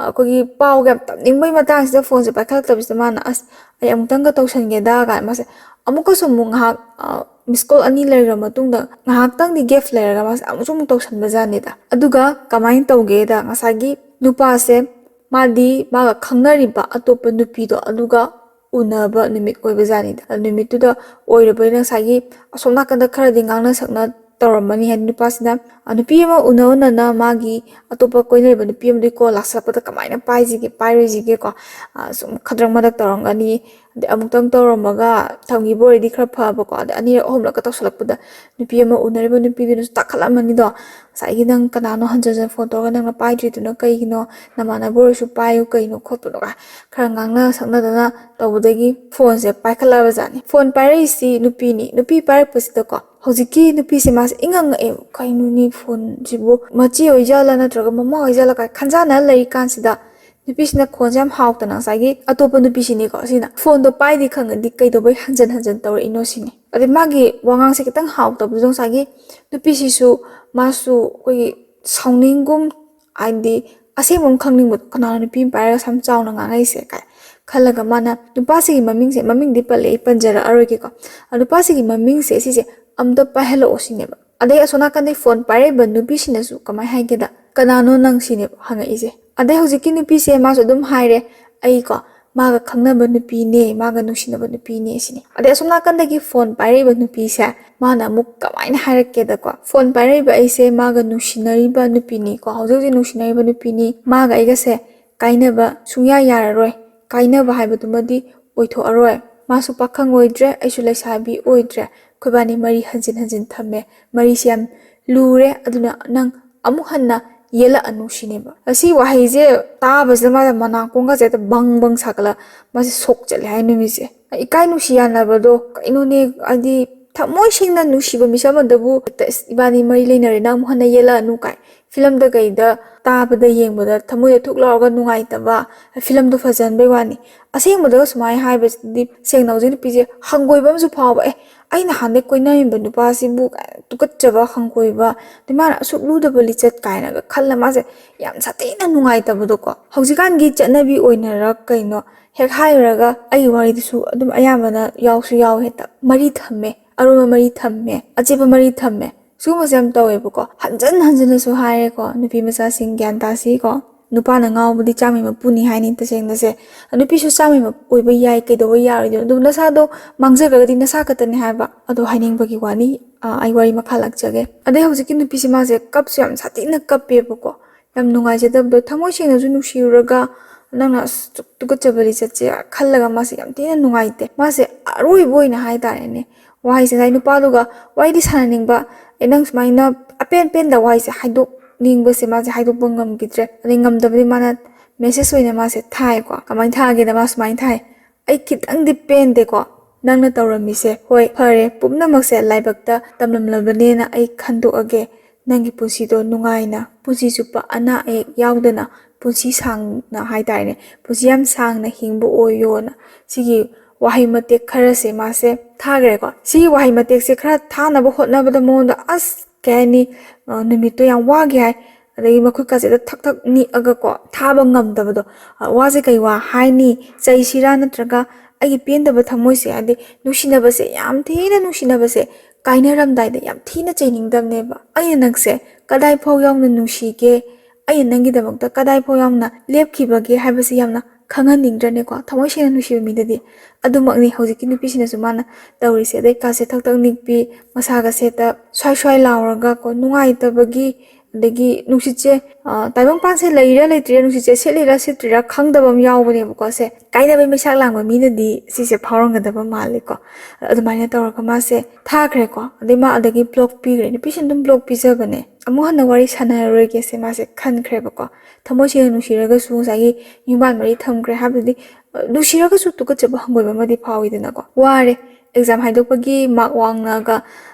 ꯑꯩꯈꯣꯏꯒꯤ ꯄꯥꯎꯒ ꯌꯥꯝ ꯇꯝꯅꯤꯡꯕꯒꯤ ꯃꯇꯥꯡꯁꯤꯗ ꯐꯣꯟꯁꯦ ꯄꯥꯏꯈꯠꯂꯛꯇꯕꯁꯤꯗ ꯃꯥꯅ, "ꯑꯁ, ꯑꯩ ꯑꯃꯨꯛꯇꯪꯒ ꯇꯧꯁꯟꯒꯦꯗ" ꯀꯥꯏꯅ ꯃꯥꯁꯦ ꯑꯃꯨꯛꯀꯁꯨ ꯑꯃꯨꯛ ꯉꯥꯏꯍꯥꯛ ꯃꯤꯁ ꯀꯣꯜ ꯑꯅꯤ ꯂꯩꯔꯕ ꯃꯇꯨꯡꯗ ꯉꯥꯏꯍꯥꯛꯇꯪꯗꯤ ꯒꯦꯞ ꯂꯩꯔꯒ ꯃꯥꯁꯦ ꯑꯃꯨꯛꯁꯨ ꯑꯃꯨꯛ ꯇꯧꯁꯟꯕꯖꯥꯠꯅꯤꯗ꯫ ꯑꯗꯨꯒ ꯀꯃꯥꯏꯅ ꯇꯧꯒꯦꯗ, ꯉꯁꯥꯏꯒꯤ ꯅꯨꯄꯥꯁꯦ ꯃꯥꯗꯤ ꯃꯥꯒ ꯈꯪꯅꯔꯤꯕ ꯑꯇꯣꯞꯄ ꯅꯨꯄꯤꯗꯣ ꯑꯗꯨꯒ ꯎꯅꯕ ꯅꯨꯃꯤꯠ ꯑꯣꯏꯕꯖꯥꯠꯅꯤꯗ꯫ ꯑꯗꯨ ꯅꯨꯃꯤꯠꯇꯨꯗ ꯑꯣꯏꯔꯕꯅꯤꯅ ꯉꯁꯥꯏꯒꯤ ꯑꯁꯣꯝ ꯅꯥꯀꯟꯗ ꯈꯔꯗꯤ ꯉꯥꯡꯅ ꯁꯛꯅ ꯇꯧꯔꯝꯃꯅꯤ꯫ ꯍꯥꯏꯗꯤ ꯅꯨꯄꯥꯁꯤꯅ, ꯑ, ꯅꯨꯄꯤ ꯑꯃ ꯎꯅ ꯎꯅꯅ ꯃꯥꯒꯤ ꯑꯇꯣꯞꯄ ꯀꯣꯏꯅꯔꯤꯕ ꯅꯨꯄꯤ ꯑꯃꯗꯨꯒꯤ ꯀꯣꯜ ꯂꯥꯛꯁꯜꯂꯛꯄꯗ ꯀꯃꯥꯏꯅ ꯄꯥꯏꯁꯤꯒꯦ, ꯄꯥꯏꯔꯣꯏꯁꯤꯒꯦꯀꯣ? ꯑ, ꯁꯨꯝ ꯈꯗ꯭ꯔꯛ ꯃꯗ꯭ꯔꯛ ꯇꯧꯔꯝꯒꯅꯤ꯫ ꯑꯗꯩ ꯑꯃꯨꯛꯇꯪ ꯇꯧꯔꯝꯃꯒ ꯊꯝꯈꯤꯕ ꯑꯣꯏꯔꯗꯤ ꯈꯔ ꯐꯕꯀꯣ꯫ ꯑꯗꯩ ꯑꯅꯤꯔꯛ ꯑꯍꯨꯝꯂꯛꯀ ꯇꯧꯁꯜꯂꯛꯄꯗ ꯅꯨꯄꯤ ꯑꯃ ꯎꯅꯔꯤꯕ ꯅꯨꯄꯤꯗꯨꯅꯁꯨ ꯇꯥꯈꯠꯂꯝꯃꯅꯤꯗꯣ꯫ "ꯉꯁꯥꯏꯒꯤ ꯅꯪ ꯀꯅꯥꯅꯣ ꯍꯟꯖꯟ ꯍꯟꯖꯟ ꯐꯣꯟ ꯇꯧꯔꯒ ꯅꯪꯅ ꯄꯥꯏꯗ꯭ꯔꯤꯗꯨꯅ ꯀꯩꯒꯤꯅꯣ? ꯅꯃꯥꯟꯅꯕ ꯑꯣꯏꯔꯁꯨ ꯄꯥꯏꯌꯨ ꯀꯩꯅꯣ ꯈꯣꯠꯄꯅꯣ" ꯀꯥꯏ ꯈꯔ ꯉꯥꯡꯅ ꯁꯛꯅꯗꯅ ꯇꯧꯕꯗꯒꯤ ꯐꯣꯟꯁꯦ ꯄꯥꯏꯈꯠꯂꯛꯑꯕꯖꯥꯠꯅꯤ꯫ ꯐꯣꯟ ꯄꯥꯏꯔꯛꯏꯁꯤ ꯅꯨꯄꯤꯅꯤ꯫ ꯅꯨꯄꯤ ꯄꯥꯏꯔꯛꯄꯁꯤꯗꯀꯣ, ꯍꯧꯖꯤꯛꯀꯤ ꯅꯨꯄꯤꯁꯦ ꯃꯥꯁꯦ ꯏꯉꯛ ꯉꯛꯑꯦ꯫ "ꯀꯩꯅꯣꯅꯦ, ꯐꯣꯟꯁꯤꯕꯨ ꯃꯆꯦ ꯑꯣꯏꯖꯥꯠꯂ ꯅꯠꯇ꯭ꯔꯒ ꯃꯃꯥ ꯑꯣꯏꯖꯥꯠꯂ?" ꯀꯥꯏ ꯈꯟꯖꯥꯟꯅ ꯂꯩꯔꯤꯀꯥꯟꯁꯤꯗ, ꯅꯨꯄꯤꯁꯤꯅ ꯈꯣꯟꯁꯦ ꯌꯥꯝ ꯍꯥꯎꯇꯅ ꯉꯁꯥꯏꯒꯤ ꯑꯇꯣꯞꯄ ꯅꯨꯄꯤꯁꯤꯅꯤꯀꯣ, ꯁꯤꯅ ꯐꯣꯟꯗꯣ ꯄꯥꯏꯗꯦ ꯈꯪꯉꯗꯤ ꯀꯩꯗꯧꯕꯩ ꯍꯟꯖꯟ ꯍꯟꯖꯟ ꯇꯧꯔꯛꯏꯅꯣ ꯁꯤꯅꯤ꯫ ꯑꯗꯩ ꯃꯥꯒꯤ ꯋꯥꯉꯥꯡꯁꯦ ꯈꯤꯇꯪ ꯍꯥꯎꯇꯕꯗꯨꯗ ꯉꯁꯥꯏꯒꯤ ꯅꯨꯄꯤꯁꯤꯁꯨ ꯃꯥꯁꯨ ꯑꯩꯈꯣꯏꯒꯤ ꯁꯥꯎꯅꯤꯡꯒꯨꯝ, ꯍꯥꯏꯗꯤ ꯑꯁꯦꯡꯕ ꯑꯃ ꯈꯪꯅꯤꯡꯕꯗꯣ, "ꯀꯅꯥꯅꯣ ꯅꯨꯄꯤ ꯑꯃ ꯄꯥꯏꯔꯒ ꯁꯨꯝ ꯆꯥꯎꯅ ꯉꯥꯡꯉꯛꯏꯁꯦ?" ꯀꯥꯏ ꯈꯜꯂꯒ ꯃꯥꯅ ꯅꯨꯄꯥꯁꯤꯒꯤ ꯃꯃꯤꯡꯁꯦ, ꯃꯃꯤꯡꯗꯤ ꯄꯜꯂꯦ, ꯑꯩ ꯄꯟꯖꯔꯛꯑꯔꯣꯏꯒꯦꯀꯣ꯫ ꯑ, ꯅꯨꯄꯥꯁꯤꯒꯤ ꯃꯃꯤꯡꯁꯦ ꯁꯤꯁꯦ ꯑꯝꯇ ꯄꯥꯏꯍꯜꯂꯛꯑꯣ ꯁꯤꯅꯦꯕ꯫ ꯑꯗꯩ ꯑꯁꯣꯝ ꯅꯥꯀꯟꯗꯩ ꯐꯣꯟ ꯄꯥꯏꯔꯛꯏꯕ ꯅꯨꯄꯤꯁꯤꯅꯁꯨ ꯀꯃꯥꯏ ꯍꯥꯏꯒꯦꯗ, "ꯀꯅꯥꯅꯣ ꯅꯪ?" ꯁꯤꯅꯦꯕ ꯍꯪꯉꯛꯏꯁꯦ꯫ ꯑꯗꯩ ꯍꯧꯖꯤꯛꯀꯤ ꯅꯨꯄꯤꯁꯦ ꯃꯥꯁꯨ ꯑꯗꯨꯝ ꯍꯥꯏꯔꯦ, "ꯑꯩꯀꯣ ꯃꯥꯒ ꯈꯪꯅꯕ ꯅꯨꯄꯤꯅꯦ, ꯃꯥꯒ ꯅꯨꯡꯁꯤꯅꯕ ꯅꯨꯄꯤꯅꯦ" ꯁꯤꯅꯤ꯫ ꯑꯗꯩ ꯑꯁꯣꯝ ꯅꯥꯀꯟꯗꯒꯤ ꯐꯣꯟ ꯄꯥꯏꯔꯛꯏꯕ ꯅꯨꯄꯤꯁꯦ ꯃꯥꯅ ꯑꯃꯨꯛ ꯀꯃꯥꯏꯅ ꯍꯥꯏꯔꯛꯀꯦꯗꯀꯣ, "ꯐꯣꯟ ꯄꯥꯏꯔꯛꯏꯕ ꯑꯩꯁꯦ ꯃꯥꯒ ꯅꯨꯡꯁꯤꯅꯔꯤꯕ ꯅꯨꯄꯤꯅꯤꯀꯣ, ꯍꯧꯖꯤꯛ ꯍꯧꯖꯤꯛ ꯅꯨꯡꯁꯤꯅꯔꯤꯕ ꯅꯨꯄꯤꯅꯤ, ꯃꯥꯒ ꯑꯩꯒꯁꯦ ꯀꯥꯏꯅꯕ ꯁꯨꯡꯌꯥ ꯌꯥꯔꯔꯣꯏ, ꯀꯥꯏꯅꯕ ꯍꯥꯏꯕꯗꯨꯃꯗꯤ ꯑꯣꯏꯊꯣꯛꯑꯔꯣꯏ, ꯃꯥꯁꯨ ꯄꯥꯈꯪ ꯑꯣꯏꯗ꯭ꯔꯦ, ꯑꯩꯁꯨ ꯂꯩꯁꯥꯕꯤ ꯑꯣꯏꯗ꯭ꯔꯦ, ꯑꯩꯈꯣꯏꯕꯥꯅꯤ ꯃꯔꯤ ꯍꯟꯖꯤꯟ ꯍꯟꯖꯤꯟ ꯊꯝꯃꯦ, ꯃꯔꯤꯁꯦ ꯌꯥꯝ ꯂꯨꯔꯦ, ꯑꯗꯨꯅ ꯅꯪ ꯑꯃꯨꯛ ꯍꯟꯅ ꯌꯦꯜꯂꯛꯑꯅꯨ" ꯁꯤꯅꯦꯕ꯫ ꯑꯁꯤ ꯋꯥꯍꯩꯁꯦ ꯇꯥꯕꯁꯤꯗ ꯃꯥꯁꯦ ꯃꯅꯥꯀꯣꯡꯒꯁꯦ ꯍꯦꯛꯇ ꯕꯪ ꯕꯪ ꯁꯥꯒꯠꯂ ꯃꯥꯁꯦ ꯁꯣꯛ ꯆꯠꯂꯦ ꯍꯥꯏ ꯅꯨꯃꯤꯠꯁꯦ꯫ ꯏꯀꯥꯏ ꯅꯨꯡꯁꯤ ꯌꯥꯅꯕꯗꯣ ꯀꯩꯅꯣꯅꯦ, ꯍꯥꯏꯗꯤ ꯊꯃꯣꯏ ꯁꯦꯡꯅ ꯅꯨꯡꯁꯤꯕ ꯃꯤꯁꯛ ꯑꯃꯗꯕꯨ ꯍꯦꯛꯇ "ꯏꯁ, ꯏꯕꯥꯅꯤ ꯃꯔꯤ ꯂꯩꯅꯔꯦ, ꯅꯪ ꯑꯃꯨꯛ ꯍꯟꯅ ꯌꯦꯜꯂꯛꯑꯅꯨ" ꯀꯥꯏ ꯐꯤꯂꯝꯗ ꯀꯩꯗ ꯇꯥꯕꯗ, ꯌꯦꯡꯕꯗ ꯊꯃꯣꯏꯗ ꯊꯨꯛ ꯂꯥꯎꯔꯒ ꯅꯨꯡꯉꯥꯏꯇꯕ, ꯐꯤꯂꯝꯗꯣ ꯐꯖꯍꯟꯕꯩ ꯋꯥꯅꯤ꯫ ꯑꯁꯦꯡꯕꯗꯒ ꯁꯨꯃꯥꯏꯅ ꯍꯥꯏꯕꯁꯤꯗꯤ ꯁꯦꯡꯅ ꯍꯧꯖꯤꯛ ꯅꯨꯄꯤꯁꯦ ꯍꯪꯒꯣꯏꯕ ꯑꯃꯁꯨ ꯐꯥꯎꯕ, "ꯑꯦ, ꯑꯩ ꯅꯍꯥꯟꯗꯩ ꯀꯣꯏꯅꯔꯤꯕ ꯅꯨꯄꯥꯁꯤꯕꯨ" ꯀꯥꯏꯅ ꯇꯨꯀꯠꯆꯕ, ꯍꯪꯒꯣꯏꯕ, ꯑꯗꯩ ꯃꯥꯅ ꯑꯁꯨꯛ ꯂꯨꯗꯕ ꯂꯤꯆꯠ ꯀꯥꯏꯅꯒ ꯈꯜꯂ ꯃꯥꯁꯦ ꯌꯥꯝ ꯁꯥꯊꯤꯅ ꯅꯨꯡꯉꯥꯏꯇꯕꯗꯣꯀꯣ꯫ ꯍꯧꯖꯤꯛꯀꯥꯟꯒꯤ ꯆꯠꯅꯕꯤ ꯑꯣꯏꯅꯔ ꯀꯩꯅꯣ, ꯍꯦꯛ ꯍꯥꯏꯔꯨꯔꯒ ꯑꯩꯒꯤ ꯋꯥꯔꯤꯗꯨꯁꯨ ꯑꯗꯨꯝ ꯑꯌꯥꯝꯕꯅ ꯌꯥꯎꯁꯨ ꯌꯥꯎꯋꯦ, ꯍꯦꯛꯇ ꯃꯔꯤ ꯊꯝꯃꯦ, ꯑꯔꯨꯝꯕ ꯃꯔꯤ ꯊꯝꯃꯦ, ꯑꯆꯦꯠꯄ ꯃꯔꯤ ꯊꯝꯃꯦ꯫ ꯁꯤꯒꯨꯝꯕꯁꯦ ꯌꯥꯝ ꯇꯧꯋꯦꯕꯀꯣ꯫ ꯍꯟꯖꯟ ꯍꯟꯖꯟꯅꯁꯨ ꯍꯥꯏꯔꯦꯀꯣ, ꯅꯨꯄꯤ ꯃꯆꯥꯁꯤꯡ ꯒ꯭ꯌꯥꯟ ꯇꯥꯁꯤꯀꯣ꯫ ꯅꯨꯄꯥꯅ ꯉꯥꯎꯕꯗꯤ ꯆꯥꯝꯃꯩ ꯃꯄꯨꯅꯤ ꯍꯥꯏꯅꯤ ꯇꯁꯦꯡꯅꯁꯦ꯫ ꯅꯨꯄꯤꯁꯨ ꯆꯥꯝꯃꯩ ꯃꯄꯨ ꯑꯣꯏꯕ ꯌꯥꯏ, ꯀꯩꯗꯧꯕ ꯌꯥꯔꯣꯏꯗꯣꯏꯅꯣ? ꯑꯗꯨ ꯅꯁꯥꯗꯣ ꯃꯥꯡꯖꯈ꯭ꯔꯒꯗꯤ ꯅꯁꯥ ꯈꯛꯇꯅꯦ ꯍꯥꯏꯕ꯫ ꯑꯗꯣ ꯍꯥꯏꯅꯤꯡꯕꯒꯤ ꯋꯥꯅꯤ꯫ ꯑ, ꯑꯩ ꯋꯥꯔꯤ ꯃꯈꯥ ꯂꯥꯛꯆꯒꯦ꯫ ꯑꯗꯩ ꯍꯧꯖꯤꯛꯀꯤ ꯅꯨꯄꯤꯁꯦ ꯃꯥꯁꯦ ꯀꯞꯁꯨ ꯌꯥꯝ ꯁꯥꯊꯤꯅ ꯀꯞꯄꯦꯕꯀꯣ꯫ ꯌꯥꯝ ꯅꯨꯡꯉꯥꯏꯖꯗꯕꯗꯣ, ꯊꯃꯣꯏ ꯁꯦꯡꯅꯁꯨ ꯅꯨꯡꯁꯤꯔꯨꯔꯒ ꯅꯪꯅ ꯑꯁ ꯇꯨ-, ꯇꯨꯀꯠꯆꯕ ꯂꯤꯆꯠꯁꯦ ꯈꯜꯂꯒ ꯃꯥꯁꯦ ꯌꯥꯝ ꯊꯤꯅ ꯅꯨꯡꯉꯥꯏꯇꯦ꯫ ꯃꯥꯁꯦ ꯑꯔꯣꯏꯕ ꯑꯣꯏꯅ ꯍꯥꯏꯇꯥꯔꯦꯅꯦ, ꯋꯥꯍꯩꯁꯦ ꯉꯁꯥꯏ ꯅꯨꯄꯥꯗꯨꯒ ꯋꯥꯔꯤꯗꯤ ꯁꯥꯟꯅꯅꯤꯡꯕ, "ꯑꯦ, ꯅꯪ ꯁꯨꯃꯥꯏꯅ ꯑꯄꯦꯟ ꯄꯦꯟꯗ ꯋꯥꯍꯩꯁꯦ ꯍꯥꯏꯗꯣꯛꯅꯤꯡꯕꯁꯦ ꯃꯥꯁꯦ ꯍꯥꯏꯗꯣꯛꯄ ꯉꯝꯈꯤꯗ꯭ꯔꯦ", ꯑꯗꯩ ꯉꯝꯗꯕꯗꯤ ꯃꯥꯅ ꯃꯦꯁꯦꯖ ꯑꯣꯏꯅ ꯃꯥꯁꯦ ꯊꯥꯏꯀꯣ꯫ ꯀꯃꯥꯏꯅ ꯊꯥꯒꯦꯗ, ꯃꯥ ꯁꯨꯃꯥꯏꯅ ꯊꯥꯏ, "ꯑꯩ ꯈꯤꯇꯪꯗꯤ ꯄꯦꯟꯗꯦꯀꯣ ꯅꯪꯅ ꯇꯧꯔꯝꯃꯤꯁꯦ꯫ ꯍꯣꯏ, ꯐꯔꯦ, ꯄꯨꯝꯅꯃꯛꯁꯦ ꯂꯥꯏꯕꯛꯇ ꯇꯝꯂꯝꯂꯕꯅꯦꯅ ꯑꯩ ꯈꯟꯗꯣꯛꯑꯒꯦ꯫ ꯅꯪꯒꯤ ꯄꯨꯟꯁꯤꯗꯣ ꯅꯨꯡꯉꯥꯏꯅ, ꯄꯨꯟꯁꯤ ꯆꯨꯞꯄ ꯑꯅꯥ ꯑꯌꯦꯛ ꯌꯥꯎꯗꯅ, ꯄꯨꯟꯁꯤ ꯁꯥꯡꯅ ꯍꯥꯏꯇꯥꯔꯦꯅꯦ, ꯄꯨꯟꯁꯤ ꯌꯥꯝ ꯁꯥꯡꯅ ꯍꯤꯡꯕ ꯑꯣꯏꯌꯣꯅ", ꯁꯤꯒꯤ ꯋꯥꯍꯩ ꯃꯇꯦꯛ ꯈꯔꯁꯦ ꯃꯥꯁꯦ ꯊꯥꯈ꯭ꯔꯦꯀꯣ꯫ ꯁꯤꯒꯤ ꯋꯥꯍꯩ ꯃꯇꯦꯛꯁꯦ ꯈꯔ ꯊꯥꯅꯕ ꯍꯣꯠꯅꯕꯗ ꯃꯉꯣꯟꯗ, ꯑꯁ, ꯀꯩ ꯍꯥꯏꯅꯤ, ꯑ, ꯅꯨꯃꯤꯠꯇꯣ ꯌꯥꯝ ꯋꯥꯈꯤ ꯍꯥꯏ꯫ ꯑꯗꯒꯤ ꯃꯈꯨꯠꯀꯥꯁꯦ ꯍꯦꯛꯇ ꯊꯛ ꯊꯛ ꯅꯤꯛꯑꯒꯀꯣ, ꯊꯥꯕ ꯉꯝꯗꯕꯗꯣ꯫ ꯑ, ꯋꯥꯁꯦ ꯀꯩ ꯋꯥ ꯍꯥꯏꯅꯤ? ꯆꯩꯁꯤꯔꯥ, ꯅꯠꯇ꯭ꯔꯒ ꯑꯩꯒꯤ ꯄꯦꯟꯗꯕ ꯊꯃꯣꯏꯁꯦ, ꯍꯥꯏꯗꯤ ꯅꯨꯡꯁꯤꯅꯕꯁꯦ, ꯌꯥꯝ ꯊꯤꯅ ꯅꯨꯡꯁꯤꯅꯕꯁꯦ ꯀꯥꯏꯅꯔꯝꯗꯥꯏꯗ ꯌꯥꯝ ꯊꯤꯅ ꯆꯩꯅꯤꯡꯗꯕꯅꯦꯕ꯫ "ꯑꯩꯅ ꯅꯪꯁꯦ ꯀꯗꯥꯏ ꯐꯥꯎ ꯌꯥꯎꯅ ꯅꯨꯡꯁꯤꯒꯦ, ꯑꯩꯅ ꯅꯪꯒꯤꯗꯃꯛꯇ ꯀꯗꯥꯏ ꯐꯥꯎ ꯌꯥꯎꯅ ꯂꯦꯞꯈꯤꯕꯒꯦ" ꯍꯥꯏꯕꯁꯤ ꯌꯥꯝꯅ ꯈꯪꯍꯟꯅꯤꯡꯗ꯭ꯔꯅꯦꯀꯣ, ꯊꯃꯣꯏ ꯁꯦꯡꯅ ꯅꯨꯡꯁꯤꯕ ꯃꯤꯗꯗꯤ꯫ ꯑꯗꯨꯃꯛꯅꯤ ꯍꯧꯖꯤꯛꯀꯤ ꯅꯨꯄꯤꯁꯤꯅꯁꯨ ꯃꯥꯅ ꯇꯧꯔꯤꯁꯦ꯫ ꯑꯗꯩ ꯀꯥꯁꯦ ꯊꯛ ꯊꯛ ꯅꯤꯛꯄꯤ, ꯃꯁꯥꯒꯁꯦ ꯍꯦꯛꯇ ꯁ꯭ꯋꯥꯏ ꯁ꯭ꯋꯥꯏ ꯂꯥꯎꯔꯒ ꯀꯣ, ꯅꯨꯡꯉꯥꯏꯇꯕꯒꯤ, ꯑꯗꯒꯤ ꯅꯨꯡꯁꯤꯠꯁꯦ, ꯑ, ꯇꯥꯏꯕꯪꯄꯥꯟꯁꯦ ꯂꯩꯔꯤꯔꯥ ꯂꯩꯇ꯭ꯔꯤꯔꯥ, ꯅꯨꯡꯁꯤꯠꯁꯦ ꯁꯤꯠꯂꯤꯔꯥ ꯁꯤꯠꯇ꯭ꯔꯤꯔꯥ ꯈꯪꯗꯕ ꯑꯃ ꯌꯥꯎꯕꯅꯦꯕꯀꯣ꯫ ꯁꯦ, ꯀꯥꯏꯅꯕꯩ ꯃꯩꯁꯥꯛ ꯂꯥꯡꯕ ꯃꯤꯅꯗꯤ ꯁꯤꯁꯦ ꯐꯥꯎꯔꯝꯒꯗꯕ ꯃꯥꯜꯂꯤꯀꯣ꯫ ꯑꯗꯨꯃꯥꯏꯅ ꯇꯧꯔꯒ ꯃꯥꯁꯦ ꯊꯥꯈ꯭ꯔꯦꯀꯣ꯫ ꯑꯗꯩ ꯃꯥ ꯑꯗꯒꯤ ꯕ꯭ꯂꯣꯛ ꯄꯤꯈ꯭ꯔꯦ꯫ ꯅꯨꯄꯤꯁꯤꯅ ꯑꯗꯨꯝ ꯕ꯭ꯂꯣꯛ ꯄꯤꯖꯕꯅꯦ꯫ "ꯑꯃꯨꯛ ꯍꯟꯅ ꯋꯥꯔꯤ ꯁꯥꯟꯅꯔꯔꯣꯏꯒꯦꯁꯦ" ꯃꯥꯁꯦ ꯈꯟꯈ꯭ꯔꯦꯕꯀꯣ꯫ ꯊꯃꯣꯏ ꯁꯦꯡꯅ ꯅꯨꯡꯁꯤꯔꯒꯁꯨ ꯉꯁꯥꯏꯒꯤ ꯌꯨꯝꯕꯥꯟ ꯃꯔꯤ ꯊꯝꯈ꯭ꯔꯦ ꯍꯥꯏꯕꯗꯨꯗꯤ, ꯑ, ꯅꯨꯡꯁꯤꯔꯒꯁꯨ ꯇꯨꯀꯠꯆꯕ ꯍꯪꯒꯣꯏꯕ ꯑꯃꯗꯤ ꯐꯥꯎꯋꯤꯗꯅꯀꯣ꯫ ꯋꯥꯔꯦ, ꯑꯦꯛꯖꯥꯝ ꯍꯥꯏꯗꯣꯛꯄꯒꯤ ꯃꯥꯔꯛ ꯋꯥꯡꯅꯒ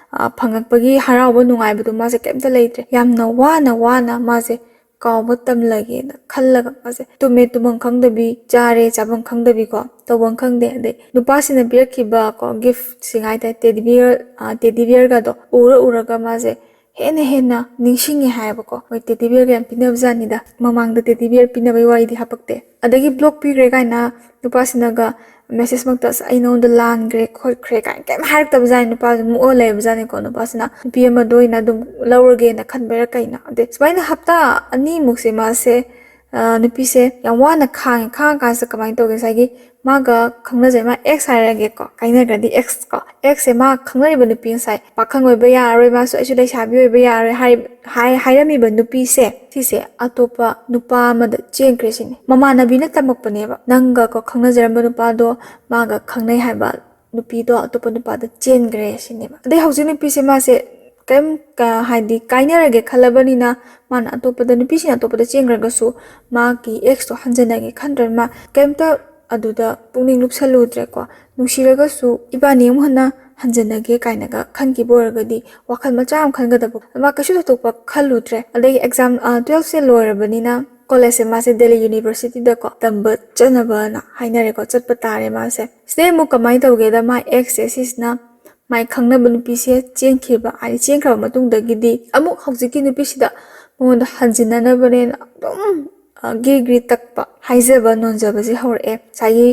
ꯐꯪꯉꯛꯄꯒꯤ ꯍꯔꯥꯎꯕ ꯅꯨꯡꯉꯥꯏꯕꯗꯣ ꯃꯥꯁꯦ ꯀꯩꯝꯇ ꯂꯩꯇ꯭ꯔꯦ꯫ ꯌꯥꯝꯅ ꯋꯥꯅ ꯋꯥꯅ ꯃꯥꯁꯦ ꯀꯥꯎꯕ ꯇꯝꯂꯒꯦꯅ ꯈꯜꯂꯒ ꯃꯥꯁꯦ ꯇꯨꯝꯃꯦ ꯇꯨꯝꯐꯝ ꯈꯪꯗꯕꯤ, ꯆꯥꯔꯦ ꯆꯥꯐꯝ ꯈꯪꯗꯕꯤꯀꯣ, ꯇꯧꯐꯝ ꯈꯪꯗꯦ꯫ ꯑꯗꯩ ꯅꯨꯄꯥꯁꯤꯅ ꯄꯤꯔꯛꯈꯤꯕ ꯀꯣ ꯒꯤꯐꯁꯤꯡ ꯍꯥꯏꯇꯥꯔꯦ, ꯇꯦꯗꯤ ꯕꯤꯌꯔ, ꯇꯦꯗꯤ ꯕꯤꯌꯔꯒꯗꯣ ꯎꯔ ꯎꯔꯒ ꯃꯥꯁꯦ ꯍꯦꯟꯅ ꯍꯦꯟꯅ ꯅꯤꯡꯁꯤꯡꯉꯦ ꯍꯥꯏꯌꯦꯕꯀꯣ꯫ ꯃꯣꯏ ꯇꯦꯗꯤ ꯕꯤꯌꯔꯒ ꯌꯥꯝ ꯄꯤꯅꯕꯖꯥꯠꯅꯤꯗ꯫ ꯃꯃꯥꯡꯗ ꯇꯦꯗꯤ ꯕꯤꯌꯔ ꯄꯤꯅꯕꯒꯤ ꯋꯥꯔꯤꯗꯤ ꯍꯥꯄꯛꯇꯦ꯫ ꯑꯗꯒꯤ ꯕ꯭ꯂꯣꯛ ꯄꯤꯈ꯭ꯔꯦ ꯀꯥꯏꯅ ꯅꯨꯄꯥꯁꯤꯅꯒ ꯃꯦꯁꯦꯖꯃꯛꯇ "ꯑꯁ, ꯑꯩ ꯅꯉꯣꯟꯗ ꯂꯥꯟꯈ꯭ꯔꯦ ꯈꯣꯠꯈ꯭ꯔꯦ" ꯀꯥꯏꯅ ꯀꯩꯝ ꯍꯥꯏꯔꯛꯇꯕꯖꯥꯠꯅꯤ꯫ ꯅꯨꯄꯥꯁꯦ ꯃꯨꯛꯑ ꯂꯩꯕꯖꯥꯠꯅꯤꯀꯣ꯫ ꯅꯨꯄꯥꯁꯤꯅ ꯅꯨꯄꯤ ꯑꯃꯗ ꯑꯣꯏꯅ ꯑꯗꯨꯝ ꯂꯧꯔꯒꯦꯅ ꯈꯟꯕꯩꯔꯥ ꯀꯩꯅꯣ꯫ ꯑꯗꯩ ꯁꯨꯃꯥꯏꯅ ꯍꯞꯇꯥ ꯑꯅꯤꯃꯨꯛꯁꯦ ꯃꯥꯁꯦ, ꯑ, ꯅꯨꯄꯤꯁꯦ ꯌꯥꯝ ꯋꯥꯅ ꯈꯥꯡꯉꯦ꯫ ꯈꯥꯡꯉ ꯀꯥꯟꯁꯤꯗ ꯀꯃꯥꯏꯅ ꯇꯧꯒꯦ? ꯉꯁꯥꯏꯒꯤ ꯃꯥꯒ ꯈꯪꯅꯖꯩ, ꯃꯥ ꯑꯦꯛꯁ ꯍꯥꯏꯔꯒꯦꯀꯣ, ꯀꯥꯏꯅꯈ꯭ꯔꯗꯤ ꯑꯦꯛꯁ ꯀꯣ, ꯑꯦꯛꯁꯁꯦ ꯃꯥ ꯈꯪꯅꯔꯤꯕ ꯅꯨꯄꯤ, ꯉꯁꯥꯏ "ꯄꯥꯈꯪ ꯑꯣꯏꯕ ꯌꯥꯔꯔꯣꯏ, ꯃꯥꯁꯨ ꯑꯩꯁꯨ ꯂꯩꯁꯥꯕꯤ ꯑꯣꯏꯕ ꯌꯥꯔꯔꯣꯏ" ꯍꯥꯏ-, ꯍꯥꯏ-, ꯍꯥꯏꯔꯝꯃꯤꯕ ꯅꯨꯄꯤꯁꯦ, ꯁꯤꯁꯦ ꯑꯇꯣꯞꯄ ꯅꯨꯄꯥ ꯑꯃꯗ ꯆꯦꯟꯈ꯭ꯔꯦ ꯁꯤꯅꯤ꯫ ꯃꯃꯥꯟꯅꯕꯤꯅ ꯇꯝꯃꯛꯄꯅꯦꯕ, "ꯅꯪꯒ ꯀꯣ ꯈꯪꯅꯖꯔꯝꯕ ꯅꯨꯄꯥꯗꯣ ꯃꯥꯒ ꯈꯪꯅꯩ ꯍꯥꯏꯕ ꯅꯨꯄꯤꯗꯣ ꯑꯇꯣꯞꯄ ꯅꯨꯄꯥꯗ ꯆꯦꯟꯈ꯭ꯔꯦ" ꯁꯤꯅꯦꯕ꯫ ꯑꯗꯩ ꯍꯧꯖꯤꯛ ꯅꯨꯄꯤꯁꯦ ꯃꯥꯁꯦ ꯀꯩꯝ ꯀ-, ꯍꯥꯏꯗꯤ ꯀꯥꯏꯅꯔꯒꯦ ꯈꯜꯂꯕꯅꯤꯅ, ꯃꯥꯅ ꯑꯇꯣꯞꯄꯗ, ꯅꯨꯄꯤꯁꯤꯅ ꯑꯇꯣꯞꯄꯗ ꯆꯦꯟꯈ꯭ꯔꯒꯁꯨ ꯃꯥꯒꯤ ꯑꯦꯛꯁꯇꯣ ꯍꯟꯖꯟꯅꯒꯦ ꯈꯟꯗ꯭ꯔꯕꯅꯤꯅ ꯃꯥ ꯀꯩꯝꯇ ꯑꯗꯨꯗ ꯄꯨꯛꯅꯤꯡ ꯂꯨꯞꯁꯜꯂꯨꯗ꯭ꯔꯦꯀꯣ꯫ ꯅꯨꯡꯁꯤꯔꯒꯁꯨ ꯏꯕꯥꯅꯤ ꯑꯃꯨꯛ ꯍꯟꯅ ꯍꯟꯖꯟꯅꯒꯦ ꯀꯥꯏꯅꯒ ꯈꯟꯈꯤꯕ ꯑꯣꯏꯔꯒꯗꯤ ꯋꯥꯈꯜ ꯃꯆꯥ ꯑꯃ ꯈꯟꯒꯗꯕ, ꯃꯥ ꯀꯩꯁꯨ ꯊꯣꯏꯗꯣꯛꯄ ꯈꯜꯂꯨꯗ꯭ꯔꯦ꯫ ꯑꯗꯒꯤ ꯑꯦꯛꯖꯥꯝ, ꯑ, ꯇꯨꯋꯦꯜꯐꯁꯦ ꯂꯣꯏꯔꯕꯅꯤꯅ ꯀꯣꯂꯦꯖꯁꯦ ꯃꯥꯁꯦ ꯗꯦꯜꯂꯤ ꯌꯨꯅꯤꯚꯔꯁꯤꯇꯤꯗꯀꯣ ꯇꯝꯕ ꯆꯠꯅꯕꯅ ꯍꯥꯏꯅꯔꯦꯀꯣ, ꯆꯠꯄ ꯇꯥꯔꯦ ꯃꯥꯁꯦ꯫ ꯁꯤꯗꯩ ꯑꯃꯨꯛ ꯀꯃꯥꯏꯅ ꯇꯧꯒꯦꯗ, ꯃꯥ ꯑꯦꯛꯁꯁꯦ ꯁꯤꯁꯤꯅ ꯃꯥꯏ ꯈꯪꯅꯕ ꯅꯨꯄꯤꯁꯦ ꯆꯦꯟꯈꯤꯕ, ꯍꯥꯏꯗꯤ ꯆꯦꯟꯈ꯭ꯔꯕ ꯃꯇꯨꯡꯗꯒꯤꯗꯤ ꯑꯃꯨꯛ ꯍꯧꯖꯤꯛꯀꯤ ꯅꯨꯄꯤꯁꯤꯗ ꯃꯉꯣꯟꯗ ꯍꯟꯖꯤꯟꯅꯅꯕꯅꯦꯅ ꯑꯗꯨꯝ, ꯑ, ꯒ꯭ꯔꯤ ꯒ꯭ꯔꯤ ꯇꯛꯄ, ꯍꯥꯏꯖꯕ ꯅꯣꯟꯖꯕꯁꯦ ꯍꯧꯔꯛꯑꯦ꯫ ꯉꯁꯥꯏꯒꯤ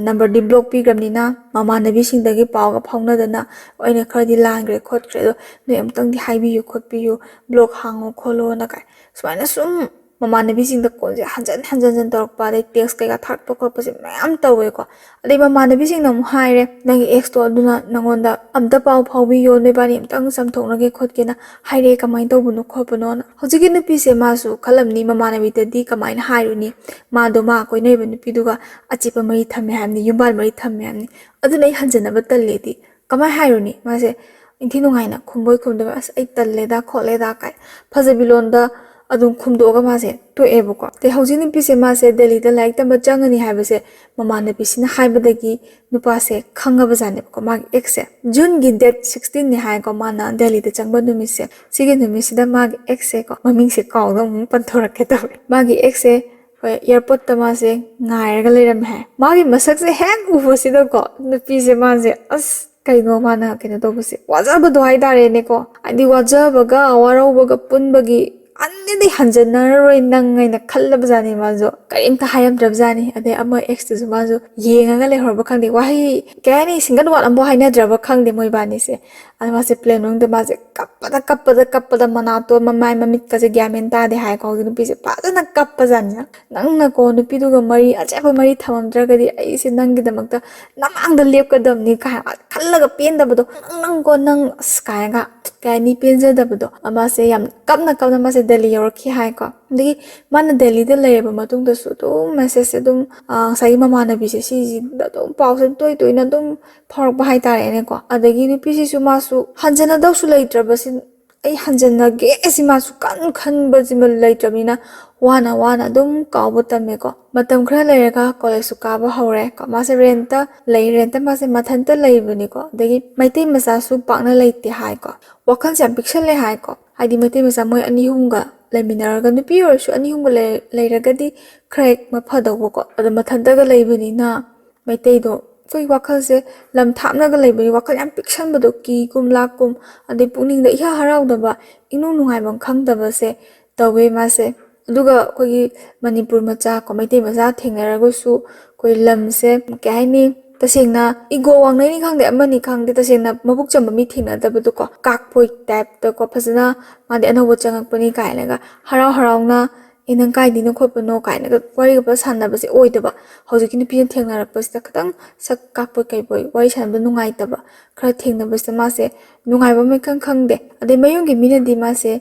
ꯅꯝꯕꯔꯗꯤ ꯕ꯭ꯂꯣꯛ ꯄꯤꯈ꯭ꯔꯕꯅꯤꯅ ꯃꯃꯥꯟꯅꯕꯤꯁꯤꯡꯗꯒꯤ ꯄꯥꯎꯒ ꯐꯥꯎꯅꯗꯅ, "ꯑꯩꯅ ꯈꯔꯗꯤ ꯂꯥꯟꯈ꯭ꯔꯦ ꯈꯣꯠꯈ꯭ꯔꯦ, ꯑꯗꯣ ꯅꯣꯏ ꯑꯃꯨꯛꯇꯪꯗꯤ ꯍꯥꯏꯕꯤꯌꯨ ꯈꯣꯠꯄꯤꯌꯨ, ꯕ꯭ꯂꯣꯛ ꯍꯥꯡꯉꯣ ꯈꯣꯠꯂꯣꯅ" ꯀꯥꯏ ꯁꯨꯃꯥꯏꯅ ꯁꯨꯝ ꯃꯃꯥꯟꯅꯕꯤꯁꯤꯡꯗ ꯀꯣꯜꯁꯦ ꯍꯟꯖꯟ ꯍꯟꯖꯟ ꯍꯟꯖꯟ ꯇꯧꯔꯛꯄ, ꯑꯗꯩ ꯇꯦꯛꯁ ꯀꯩꯀꯥ ꯊꯥꯔꯛꯄ ꯈꯣꯠꯄꯁꯦ ꯃꯌꯥꯝ ꯇꯧꯋꯦꯀꯣ꯫ ꯑꯗꯩ ꯃꯃꯥꯟꯅꯕꯤꯁꯤꯡꯅ ꯑꯃꯨꯛ ꯍꯥꯏꯔꯦ, "ꯅꯪꯒꯤ ꯑꯦꯛꯁꯇꯣ ꯑꯗꯨꯅ ꯅꯪꯉꯣꯟꯗ ꯑꯝꯇ ꯄꯥꯎ ꯐꯥꯎꯕꯤꯌꯣ, ꯅꯣꯏꯕꯥꯅꯤ ꯑꯝꯇꯪ ꯆꯝꯊꯣꯛꯅꯒꯦ ꯈꯣꯠꯀꯦꯅ ꯍꯥꯏꯔꯛꯑꯦ, ꯀꯃꯥꯏꯅ ꯇꯧꯕꯅꯣ ꯈꯣꯠꯄꯅꯣꯅ?" ꯍꯧꯖꯤꯛꯀꯤ ꯅꯨꯄꯤꯁꯦ ꯃꯥꯁꯨ ꯈꯜꯂꯝꯅꯤ, ꯃꯃꯥꯟꯅꯕꯤꯗꯗꯤ ꯀꯃꯥꯏꯅ ꯍꯥꯏꯔꯨꯅꯤ, ꯃꯥꯗꯣ ꯃꯥ ꯀꯣꯏꯅꯔꯤꯕ ꯅꯨꯄꯤꯗꯨꯒ ꯑꯆꯦꯠꯄ ꯃꯔꯤ ꯊꯝꯃꯦ ꯍꯥꯏꯕꯅꯤ, ꯌꯨꯝꯕꯥꯜ ꯃꯔꯤ ꯊꯝꯃꯦ ꯍꯥꯏꯕꯅꯤ, ꯑꯗꯨꯅ ꯑꯩ ꯍꯟꯖꯟꯅꯕ ꯇꯜꯂꯦꯗꯤ ꯀꯃꯥꯏꯅ ꯍꯥꯏꯔꯨꯅꯤ? ꯃꯥꯁꯦ ꯏꯟꯊꯤ ꯅꯨꯡꯉꯥꯏꯅ ꯈꯨꯝꯕꯣꯏ ꯈꯨꯝꯗꯕꯣꯏ, "ꯑꯁ, ꯑꯩ ꯇꯜꯂꯦꯗ ꯈꯣꯠꯂꯦꯗ" ꯀꯥꯏ ꯐꯖꯕꯤ ꯂꯣꯟꯗ ꯑꯗꯨꯝ ꯈꯨꯝꯗꯣꯛꯑꯒ ꯃꯥꯁꯦ ꯇꯣꯛꯑꯦꯕꯀꯣ꯫ ꯑꯗꯩ ꯍꯧꯖꯤꯛ ꯅꯨꯄꯤꯁꯦ ꯃꯥꯁꯦ ꯗꯦꯜꯂꯤꯗ ꯂꯥꯏꯔꯤꯛ ꯇꯝꯕ ꯆꯪꯉꯅꯤ ꯍꯥꯏꯕꯁꯦ ꯃꯃꯥꯟꯅꯕꯤꯁꯤꯅ ꯍꯥꯏꯕꯗꯒꯤ ꯅꯨꯄꯥꯁꯦ ꯈꯪꯉꯕꯖꯥꯠꯅꯦꯕꯀꯣ, ꯃꯥꯒꯤ ꯑꯦꯛꯁꯁꯦ꯫ ꯖꯨꯟꯒꯤ ꯗꯦꯠ ꯁꯤꯛꯁꯇꯤꯟꯅꯦ ꯍꯥꯏꯀꯣ, ꯃꯥꯅ ꯗꯦꯜꯂꯤꯗ ꯆꯪꯕ ꯅꯨꯃꯤꯠꯁꯦ꯫ ꯁꯤꯒꯤ ꯅꯨꯃꯤꯠꯁꯤꯗ ꯃꯥꯒꯤ ꯑꯦꯛꯁꯁꯦꯀꯣ, ꯃꯃꯤꯡꯁꯦ ꯀꯥꯎꯗ ꯑꯃꯨꯛ ꯄꯟꯊꯣꯔꯛꯀꯦ ꯇꯧꯔꯦ, ꯃꯥꯒꯤ ꯑꯦꯛꯁꯁꯦ ꯍꯣꯏ, ꯑꯦꯌꯥꯔꯄꯣꯔꯠꯇ ꯃꯥꯁꯦ ꯉꯥꯏꯔꯒ ꯂꯩꯔꯝꯃꯦ ꯍꯥꯏ꯫ ꯃꯥꯒꯤ ꯃꯁꯛꯁꯦ ꯍꯦꯛ ꯎꯕꯁꯤꯗꯀꯣ, ꯅꯨꯄꯤꯁꯦ ꯃꯥꯁꯦ, ꯑꯁ, ꯀꯩꯅꯣ ꯃꯥꯅ ꯀꯩꯅꯣ ꯇꯧꯕꯁꯦ, ꯋꯥꯖꯕꯗꯣ ꯍꯥꯏꯇꯥꯔꯦꯅꯦꯀꯣ꯫ ꯍꯥꯏꯗꯤ ꯋꯥꯖꯕꯒ ꯋꯥꯔꯧꯕꯒ ꯄꯨꯟꯕꯒꯤ ꯑꯅꯤꯗꯤ ꯍꯟꯖꯟꯅꯔꯔꯣꯏ ꯅꯪ ꯍꯥꯏꯅ ꯈꯜꯂꯕꯖꯥꯠꯅꯤ꯫ ꯃꯥꯁꯨ ꯀꯔꯤꯝꯇ ꯍꯥꯏꯔꯝꯗ꯭ꯔꯕꯖꯥꯠꯅꯤ꯫ ꯑꯗꯩ ꯑꯃ ꯑꯦꯛꯁꯇꯨꯁꯨ ꯃꯥꯁꯨ ꯌꯦꯡꯉꯒ ꯂꯩꯍꯧꯔꯕ ꯈꯪꯗꯦ, ꯋꯥꯍꯩ ꯀꯩ ꯍꯥꯏꯅꯤ, ꯁꯤꯡꯒꯠ ꯋꯥꯠ ꯑꯃꯐꯥꯎ ꯍꯥꯏꯅꯗ꯭ꯔꯕ ꯈꯪꯗꯦ ꯃꯣꯏꯕꯥꯅꯤꯁꯦ꯫ ꯑꯗ ꯃꯥꯁꯦ ꯄ꯭ꯂꯦꯟ ꯃꯅꯨꯡꯗ ꯃꯥꯁꯦ ꯀꯞꯄꯗ ꯀꯞꯄꯗ ꯀꯞꯄꯗ ꯃꯅꯥꯇꯣꯟ ꯃꯃꯥꯏ ꯃꯃꯤꯠꯀꯁꯦ ꯒ꯭ꯌꯥꯟ ꯃꯦꯟ ꯇꯥꯗꯦ ꯍꯥꯏꯀꯣ꯫ ꯍꯧꯖꯤꯛ ꯅꯨꯄꯤꯁꯦ ꯐꯖꯅ ꯀꯞꯄꯖꯥꯠꯅꯤꯅ, ꯅꯪꯅꯀꯣ ꯅꯨꯄꯤꯗꯨꯒ ꯃꯔꯤ, ꯑꯆꯦꯠꯄ ꯃꯔꯤ ꯊꯝꯃꯝꯗ꯭ꯔꯒꯗꯤ ꯑꯩꯁꯦ ꯅꯪꯒꯤꯗꯃꯛꯇ ꯅꯃꯥꯡꯗ ꯂꯦꯞꯀꯗꯕꯅꯤ ꯀꯥꯏ ꯈꯜꯂꯒ ꯄꯦꯟꯗꯕꯗꯣ, ꯅꯪ ꯅꯪꯀꯣ ꯅꯪ ꯑꯁ ꯀꯥꯏꯅꯒ ꯀꯩ ꯍꯥꯏꯅꯤ, ꯄꯦꯟꯖꯗꯕꯗꯣ꯫ ꯃꯥꯁꯦ ꯌꯥꯝ ꯀꯞꯅ ꯀꯞꯅ ꯃꯥꯁꯦ ꯗꯦꯜꯂꯤ ꯌꯧꯔꯛꯈꯤ ꯍꯥꯏꯀꯣ꯫ ꯑꯗꯒꯤ ꯃꯥꯅ ꯗꯦꯜꯂꯤꯗ ꯂꯩꯔꯕ ꯃꯇꯨꯡꯗꯁꯨ ꯑꯗꯨꯝ ꯃꯦꯁꯦꯖꯁꯦ ꯑꯗꯨꯝ, ꯑ, ꯉꯁꯥꯏꯒꯤ ꯃꯃꯥꯟꯅꯕꯤꯁꯦ ꯁꯤꯁꯤꯗ ꯑꯗꯨꯝ ꯄꯥꯎꯁꯦ ꯑꯗꯨꯝ ꯇꯣꯏ ꯇꯣꯏꯅ ꯑꯗꯨꯝ ꯐꯥꯎꯔꯛꯄ ꯍꯥꯏꯇꯥꯔꯦꯅꯦꯀꯣ꯫ ꯑꯗꯒꯤ ꯅꯨꯄꯤꯁꯤꯁꯨ ꯃꯥꯁꯨ ꯍꯟꯖꯅꯗꯧꯁꯨ ꯂꯩꯇ꯭ꯔꯕꯁꯤ, ꯑꯩ ꯍꯟꯖꯟꯅꯒꯦ ꯑꯁꯤ ꯃꯥꯁꯨ ꯀꯟ ꯈꯟꯕꯁꯤꯃ ꯂꯩꯇ꯭ꯔꯕꯅꯤꯅ ꯋꯥꯅ ꯋꯥꯅ ꯑꯗꯨꯝ ꯀꯥꯎꯕ ꯇꯝꯃꯦꯀꯣ꯫ ꯃꯇꯝ ꯈꯔ ꯂꯩꯔꯒ ꯀꯣꯂꯦꯖꯁꯨ ꯀꯥꯕ ꯍꯧꯔꯦ ꯀꯣ꯫ ꯃꯥꯁꯦ ꯔꯦꯟꯠꯇ ꯂꯩ, ꯔꯦꯟꯠꯇ ꯃꯥꯁꯦ ꯃꯊꯟꯇ ꯂꯩꯕꯅꯤꯀꯣ꯫ ꯑꯗꯒꯤ ꯃꯩꯇꯩ ꯃꯆꯥꯁꯨ ꯄꯥꯛꯅ ꯂꯩꯇꯦ ꯍꯥꯏꯀꯣ꯫ ꯋꯥꯈꯜꯁꯦ ꯌꯥꯝ ꯄꯤꯛꯁꯜꯂꯦ ꯍꯥꯏꯀꯣ꯫ ꯍꯥꯏꯗꯤ ꯃꯩꯇꯩ ꯃꯆꯥ ꯃꯣꯏ ꯑꯅꯤ ꯑꯍꯨꯝꯒ ꯂꯩꯃꯤꯟꯅꯔꯒ, ꯅꯨꯄꯤ ꯑꯣꯏꯔꯁꯨ ꯑꯅꯤ ꯑꯍꯨꯝꯒ ꯂꯩ-, ꯂꯩꯔꯒꯗꯤ ꯈꯔ ꯍꯦꯛ ꯃꯐꯗꯧꯕꯀꯣ꯫ ꯑꯗꯣ ꯃꯊꯟꯇꯒ ꯂꯩꯕꯅꯤꯅ ꯃꯩꯇꯩꯗꯣ ꯑꯩꯈꯣꯏ ꯋꯥꯈꯜꯁꯦ ꯂꯝ ꯊꯥꯞꯅꯒ ꯂꯩꯕꯒꯤ ꯋꯥꯈꯜ ꯌꯥꯝ ꯄꯤꯛꯁꯟꯕꯗꯣ, ꯀꯤꯒꯨꯝ ꯂꯥꯛꯀꯨꯝ, ꯑꯗꯩ ꯄꯨꯛꯅꯤꯡꯗ ꯏꯍꯥ ꯍꯔꯥꯎꯗꯕ, ꯏꯅꯨꯡ ꯅꯨꯡꯉꯥꯏꯐꯝ ꯈꯪꯗꯕꯁꯦ ꯇꯧꯋꯦ ꯃꯥꯁꯦ꯫ ꯑꯗꯨꯒ ꯑꯩꯈꯣꯏꯒꯤ ꯃꯅꯤꯄꯨꯔ ꯃꯆꯥ ꯀꯣ, ꯃꯩꯇꯩ ꯃꯆꯥ ꯊꯦꯡꯅꯔꯒꯁꯨ ꯑꯩꯈꯣꯏ ꯂꯝꯁꯦ ꯀꯩ ꯍꯥꯏꯅꯤ, ꯇꯁꯦꯡꯅ ꯏꯒꯣ ꯋꯥꯡꯅꯩꯅꯤ ꯈꯪꯗꯦ, ꯑꯃꯅꯤ ꯈꯪꯗꯦ, ꯇꯁꯦꯡꯅ ꯃꯕꯨꯛ ꯆꯝꯕ ꯃꯤ ꯊꯦꯡꯅꯗꯕꯗꯣꯀꯣ, ꯀꯥꯛꯄꯣꯏ ꯇꯥꯏꯞꯇꯀꯣ, ꯐꯖꯅ ꯃꯥꯗꯤ ꯑꯅꯧꯕ ꯆꯪꯉꯛꯄꯅꯤ ꯀꯥꯏꯅꯒ ꯍꯔꯥꯎ ꯍꯔꯥꯎꯅ "ꯑꯦ, ꯅꯪ ꯀꯥꯏꯗꯩꯅꯣ ꯈꯣꯠꯄꯅꯣ?" ꯀꯥꯏꯅꯒ ꯋꯥꯔꯤꯒ ꯄꯨꯂꯞ ꯁꯥꯟꯅꯕꯁꯦ ꯑꯣꯏꯗꯕ꯫ ꯍꯧꯖꯤꯛꯀꯤ ꯅꯨꯄꯤꯅ ꯊꯦꯡꯅꯔꯛꯄꯁꯤꯗ ꯈꯤꯇꯪ ꯁꯛ ꯀꯥꯛꯄꯣꯏ ꯀꯩꯕꯣꯏ, ꯋꯥꯔꯤ ꯁꯥꯟꯅꯕꯗ ꯅꯨꯡꯉꯥꯏꯇꯕ ꯈꯔ ꯊꯦꯡꯅꯕꯁꯤꯗ ꯃꯥꯁꯦ ꯅꯨꯡꯉꯥꯏꯕ ꯑꯃ ꯏꯈꯪ ꯈꯪꯗꯦ꯫ ꯑꯗꯩ ꯃꯌꯨꯝꯒꯤ ꯃꯤꯅꯗꯤ ꯃꯥꯁꯦ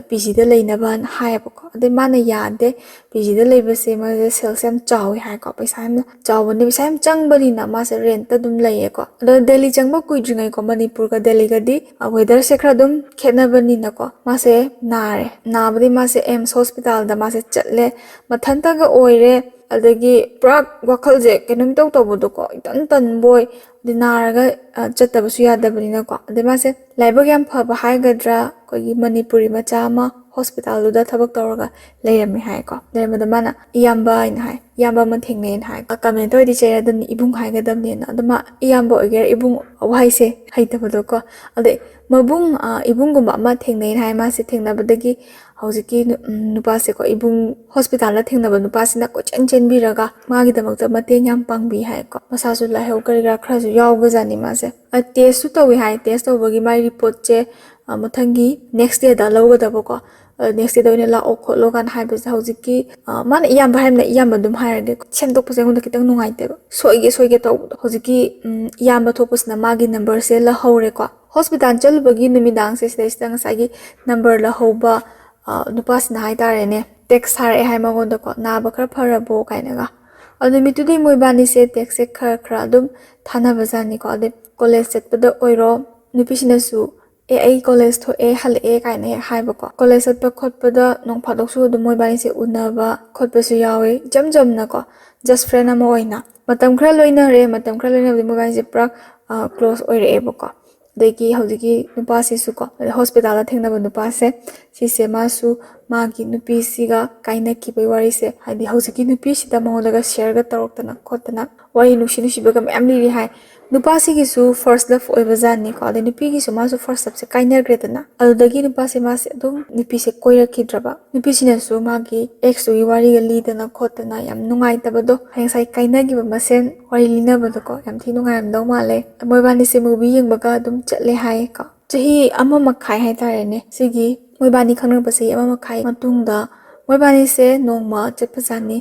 ꯄꯤ ꯖꯤꯗ ꯂꯩꯅꯕꯅ ꯍꯥꯏꯌꯦꯕꯀꯣ꯫ ꯑꯗꯩ ꯃꯥꯅ ꯌꯥꯗꯦ, ꯄꯤ ꯖꯤꯗ ꯂꯩꯕꯁꯦ ꯃꯥꯁꯦ ꯁꯦꯜꯁꯦ ꯌꯥꯝ ꯆꯥꯎꯋꯤ ꯍꯥꯏꯀꯣ, ꯄꯩꯁꯥ ꯌꯥꯝꯅ ꯆꯥꯎꯕꯅꯤ, ꯄꯩꯁꯥ ꯌꯥꯝ ꯆꯪꯕꯅꯤꯅ ꯃꯥꯁꯦ ꯔꯦꯟꯠꯇ ꯑꯗꯨꯝ ꯂꯩꯌꯦꯀꯣ꯫ ꯑꯗꯣ ꯗꯦꯜꯂꯤ ꯆꯪꯕ ꯀꯨꯏꯗ꯭ꯔꯤꯉꯩꯀꯣ, ꯃꯅꯤꯄꯨꯔꯒ ꯗꯦꯜꯂꯤꯒꯗꯤ ꯋꯦꯗꯔꯁꯦ ꯈꯔ ꯑꯗꯨꯝ ꯈꯦꯠꯅꯕꯅꯤꯅꯀꯣ, ꯃꯥꯁꯦ ꯅꯥꯔꯦ꯫ ꯅꯥꯕꯗꯤ ꯃꯥꯁꯦ ꯑꯦꯝꯁ ꯍꯣꯁꯄꯤꯇꯥꯜꯗ ꯃꯥꯁꯦ ꯆꯠꯂꯦ, ꯃꯊꯟꯇꯒ ꯑꯣꯏꯔꯦ꯫ ꯑꯗꯒꯤ ꯄꯨꯔꯥ ꯋꯥꯈꯜꯁꯦ ꯀꯩꯅꯣꯝ ꯏꯇꯧ ꯇꯧꯕꯗꯣꯀꯣ, ꯏꯇꯟ ꯇꯟꯕꯣꯏ, ꯑꯗꯩ ꯅꯥꯔꯒ ꯆꯠꯇꯕꯁꯨ ꯌꯥꯗꯕꯅꯤꯅꯀꯣ꯫ ꯑꯗꯩ ꯃꯥꯁꯦ ꯂꯥꯏꯕꯛ ꯌꯥꯝ ꯐꯕ ꯍꯥꯏꯒꯗ꯭ꯔꯥ, ꯑꯩꯈꯣꯏꯒꯤ ꯃꯅꯤꯄꯨꯔꯤ ꯃꯆꯥ ꯑꯃ ꯍꯣꯁꯄꯤꯇꯥꯜꯗꯨꯗ ꯊꯕꯛ ꯇꯧꯔꯒ ꯂꯩꯔꯝꯃꯦ ꯍꯥꯏꯀꯣ꯫ ꯂꯩꯔꯝꯕꯗ ꯃꯥꯅ ꯏꯌꯥꯝꯕ ꯍꯥꯏꯅ ꯍꯥꯏ, ꯏꯌꯥꯝꯕ ꯑꯃ ꯊꯦꯡꯅꯩꯅ ꯍꯥꯏ꯫ ꯀꯃꯦꯟꯇ ꯑꯣꯏꯗꯤ ꯆꯩꯔꯗꯝꯅꯤ, ꯏꯕꯨꯡ ꯍꯥꯏꯒꯗꯕꯅꯦꯅ꯫ ꯑꯗꯨ ꯃꯥ ꯏꯌꯥꯝꯕ ꯑꯣꯏꯒꯦꯔꯥ ꯏꯕꯨꯡ, ꯋꯥꯍꯩꯁꯦ ꯍꯩꯇꯕꯗꯣꯀꯣ꯫ ꯑꯗꯩ ꯃꯕꯨꯡ, ꯏꯕꯨꯡꯒꯨꯝꯕ ꯑꯃ ꯊꯦꯡꯅꯩꯅ ꯍꯥꯏ꯫ ꯃꯥꯁꯦ ꯊꯦꯡꯅꯕꯗꯒꯤ ꯍꯧꯖꯤꯛꯀꯤ ꯅꯨꯄꯥꯁꯦꯀꯣ, ꯏꯕꯨꯡ ꯍꯣꯁꯄꯤꯇꯥꯜꯗ ꯊꯦꯡꯅꯕ ꯅꯨꯄꯥꯁꯤꯅ ꯀꯣꯏꯆꯦꯟ ꯆꯦꯟꯕꯤꯔꯒ ꯃꯥꯒꯤꯗꯃꯛꯇ ꯃꯇꯦꯡ ꯌꯥꯝ ꯄꯥꯡꯕꯤ ꯍꯥꯏꯀꯣ꯫ ꯃꯁꯥꯁꯨ ꯂꯥꯏꯍꯧ ꯀꯔꯤ ꯀꯔꯥ ꯈꯔꯁꯨ ꯌꯥꯎꯕꯖꯥꯠꯅꯤ ꯃꯥꯁꯦ꯫ ꯇꯦꯁꯁꯨ ꯇꯧꯏ ꯍꯥꯏ꯫ ꯇꯦꯁ ꯇꯧꯕꯒꯤ ꯃꯥꯏ ꯔꯤꯄꯣꯔꯠꯁꯦ ꯃꯊꯪꯒꯤ ꯅꯦꯛꯁ ꯗꯦꯗ ꯂꯧꯒꯗꯕꯀꯣ꯫ ꯅꯦꯛꯁ ꯗꯦꯗ ꯑꯣꯏꯅ ꯂꯥꯛꯑꯣ ꯈꯣꯠꯂꯣ ꯀꯥꯏꯅ ꯍꯥꯏꯕꯁꯦ ꯍꯧꯖꯤꯛꯀꯤ, ꯃꯥꯅ ꯏꯌꯥꯝꯕ ꯍꯥꯏꯔꯝꯅ ꯏꯌꯥꯝꯕ ꯑꯗꯨꯝ ꯍꯥꯏꯔꯒꯦ, ꯁꯦꯝꯗꯣꯛꯄꯁꯦ ꯑꯩꯉꯣꯟꯗ ꯈꯤꯇꯪ ꯅꯨꯡꯉꯥꯏꯇꯦꯕ꯫ ꯁꯣꯏꯒꯦ ꯁꯣꯏꯒꯦ ꯇꯧꯕꯗꯣ꯫ ꯍꯧꯖꯤꯛꯀꯤ ꯏꯌꯥꯝꯕ ꯊꯣꯛꯄꯁꯤꯅ ꯃꯥꯒꯤ ꯅꯝꯕꯔꯁꯦ ꯂꯧꯍꯧꯔꯦꯀꯣ꯫ ꯍꯣꯁꯄꯤꯇꯥꯜ ꯆꯠꯂꯨꯕꯒꯤ ꯅꯨꯃꯤꯗꯥꯡꯁꯦ ꯁꯤꯗꯩꯁꯤꯗ ꯉꯁꯥꯏꯒꯤ ꯅꯝꯕꯔ ꯂꯧꯍꯧꯕ ꯅꯨꯄꯥꯁꯤꯅ ꯍꯥꯏꯇꯥꯔꯦꯅꯦ, ꯇꯦꯛꯁ ꯊꯥꯔꯛꯑꯦ ꯍꯥꯏ ꯃꯉꯣꯟꯗꯀꯣ, "ꯅꯥꯕ ꯈꯔ ꯐꯔꯕꯣ?" ꯀꯥꯏꯅꯒ꯫ ꯑꯗꯨ ꯅꯨꯃꯤꯠꯇꯨꯗꯤ ꯃꯣꯏꯕꯥꯅꯤꯁꯦ ꯇꯦꯛꯁꯁꯦ ꯈꯔ ꯈꯔ ꯑꯗꯨꯝ ꯊꯥꯅꯕꯖꯥꯠꯅꯤꯀꯣ꯫ ꯑꯗꯩ ꯀꯣꯂꯦꯖ ꯆꯠꯄꯗ ꯑꯣꯏꯔꯣ, ꯅꯨꯄꯤꯁꯤꯅꯁꯨ "ꯑꯦ, ꯑꯩ ꯀꯣꯂꯦꯖ ꯊꯣꯛꯑꯦ, ꯍꯜꯂꯛꯑꯦ" ꯀꯥꯏꯅ ꯍꯦꯛ ꯍꯥꯏꯕꯀꯣ꯫ ꯀꯣꯂꯦꯖ ꯆꯠꯄ ꯈꯣꯠꯄꯗ ꯅꯣꯡ ꯐꯥꯗꯣꯛꯁꯨ ꯑꯗꯨꯝ ꯃꯣꯏꯕꯥꯅꯤꯁꯦ ꯎꯅꯕ ꯈꯣꯠꯄꯁꯨ ꯌꯥꯎꯋꯦ, ꯏꯆꯝ ꯆꯝꯅꯀꯣ, ꯖꯁ ꯐ꯭ꯔꯦꯟ ꯑꯃ ꯑꯣꯏꯅ꯫ ꯃꯇꯝ ꯈꯔ ꯂꯣꯏꯅꯔꯦ, ꯃꯇꯝ ꯈꯔ ꯂꯣꯏꯅꯕꯗꯤ ꯃꯣꯏꯕꯥꯅꯤꯁꯦ ꯄꯨꯔꯥ ꯀ꯭ꯂꯣꯁ ꯑꯣꯏꯔꯛꯑꯦꯕꯀꯣ꯫ ꯑꯗꯒꯤ ꯍꯧꯖꯤꯛꯀꯤ ꯅꯨꯄꯥꯁꯤꯁꯨꯀꯣ, ꯍꯣꯁꯄꯤꯇꯥꯜꯗ ꯊꯦꯡꯅꯕ ꯅꯨꯄꯥꯁꯦ, ꯁꯤꯁꯦ ꯃꯥꯁꯨ ꯃꯥꯒꯤ ꯅꯨꯄꯤꯁꯤꯒ ꯀꯥꯏꯅꯈꯤꯕꯒꯤ ꯋꯥꯔꯤꯁꯦ, ꯍꯥꯏꯗꯤ ꯍꯧꯖꯤꯛꯀꯤ ꯅꯨꯄꯤꯁꯤꯗ ꯃꯉꯣꯟꯗꯒ ꯁꯤꯌꯔꯒ ꯇꯧꯔꯛꯇꯅ ꯈꯣꯠꯇꯅ ꯋꯥꯔꯤ ꯅꯨꯡꯁꯤ ꯅꯨꯡꯁꯤꯕꯒ ꯃꯌꯥꯝ ꯂꯤꯔꯤ ꯍꯥꯏ꯫ ꯅꯨꯄꯥꯁꯤꯒꯤꯁꯨ ꯐꯥꯔꯁ ꯂꯞ ꯑꯣꯏꯕ ꯖꯥꯠꯅꯤꯀꯣ꯫ ꯑꯗꯩ ꯅꯨꯄꯤꯒꯤꯁꯨ ꯃꯥꯁꯨ ꯐꯥꯔꯁ ꯂꯞꯁꯦ ꯀꯥꯏꯅꯈ꯭ꯔꯦꯗꯅ꯫ ꯑꯗꯨꯗꯒꯤ ꯅꯨꯄꯥꯁꯦ ꯃꯥꯁꯦ ꯑꯗꯨꯝ ꯅꯨꯄꯤꯁꯦ ꯀꯣꯏꯔꯛꯈꯤꯗ꯭ꯔꯕ꯫ ꯅꯨꯄꯤꯁꯤꯅꯁꯨ ꯃꯥꯒꯤ ꯑꯦꯛꯁꯇꯨꯒꯤ ꯋꯥꯔꯤꯒ ꯂꯤꯗꯅ ꯈꯣꯠꯇꯅ ꯌꯥꯝ ꯅꯨꯡꯉꯥꯏꯇꯕꯗꯣ, ꯉꯁꯥꯏ ꯀꯥꯏꯅꯈꯤꯕ ꯃꯁꯦꯟ ꯋꯥꯔꯤ ꯂꯤꯅꯕꯗꯣꯀꯣ, ꯌꯥꯝ ꯊꯤ ꯅꯨꯡꯉꯥꯏꯔꯝꯗꯧ ꯃꯥꯜꯂꯦ꯫ ꯃꯣꯏꯕꯥꯅꯤꯁꯦ movie ꯌꯦꯡꯕꯒ ꯑꯗꯨꯝ ꯆꯠꯂꯦ ꯍꯥꯏꯌꯦꯀꯣ꯫ ꯆꯍꯤ ꯑꯃ ꯃꯈꯥꯏ ꯍꯥꯏꯇꯥꯔꯦꯅꯦ, ꯁꯤꯒꯤ ꯃꯣꯏꯕꯥꯅꯤ ꯈꯪꯅꯔꯛꯄ ꯆꯍꯤ ꯑꯃ ꯃꯈꯥꯏ ꯃꯇꯨꯡꯗ ꯃꯣꯏꯕꯥꯅꯤꯁꯦ ꯅꯣꯡꯃ ꯆꯠꯄꯖꯥꯠꯅꯤ꯫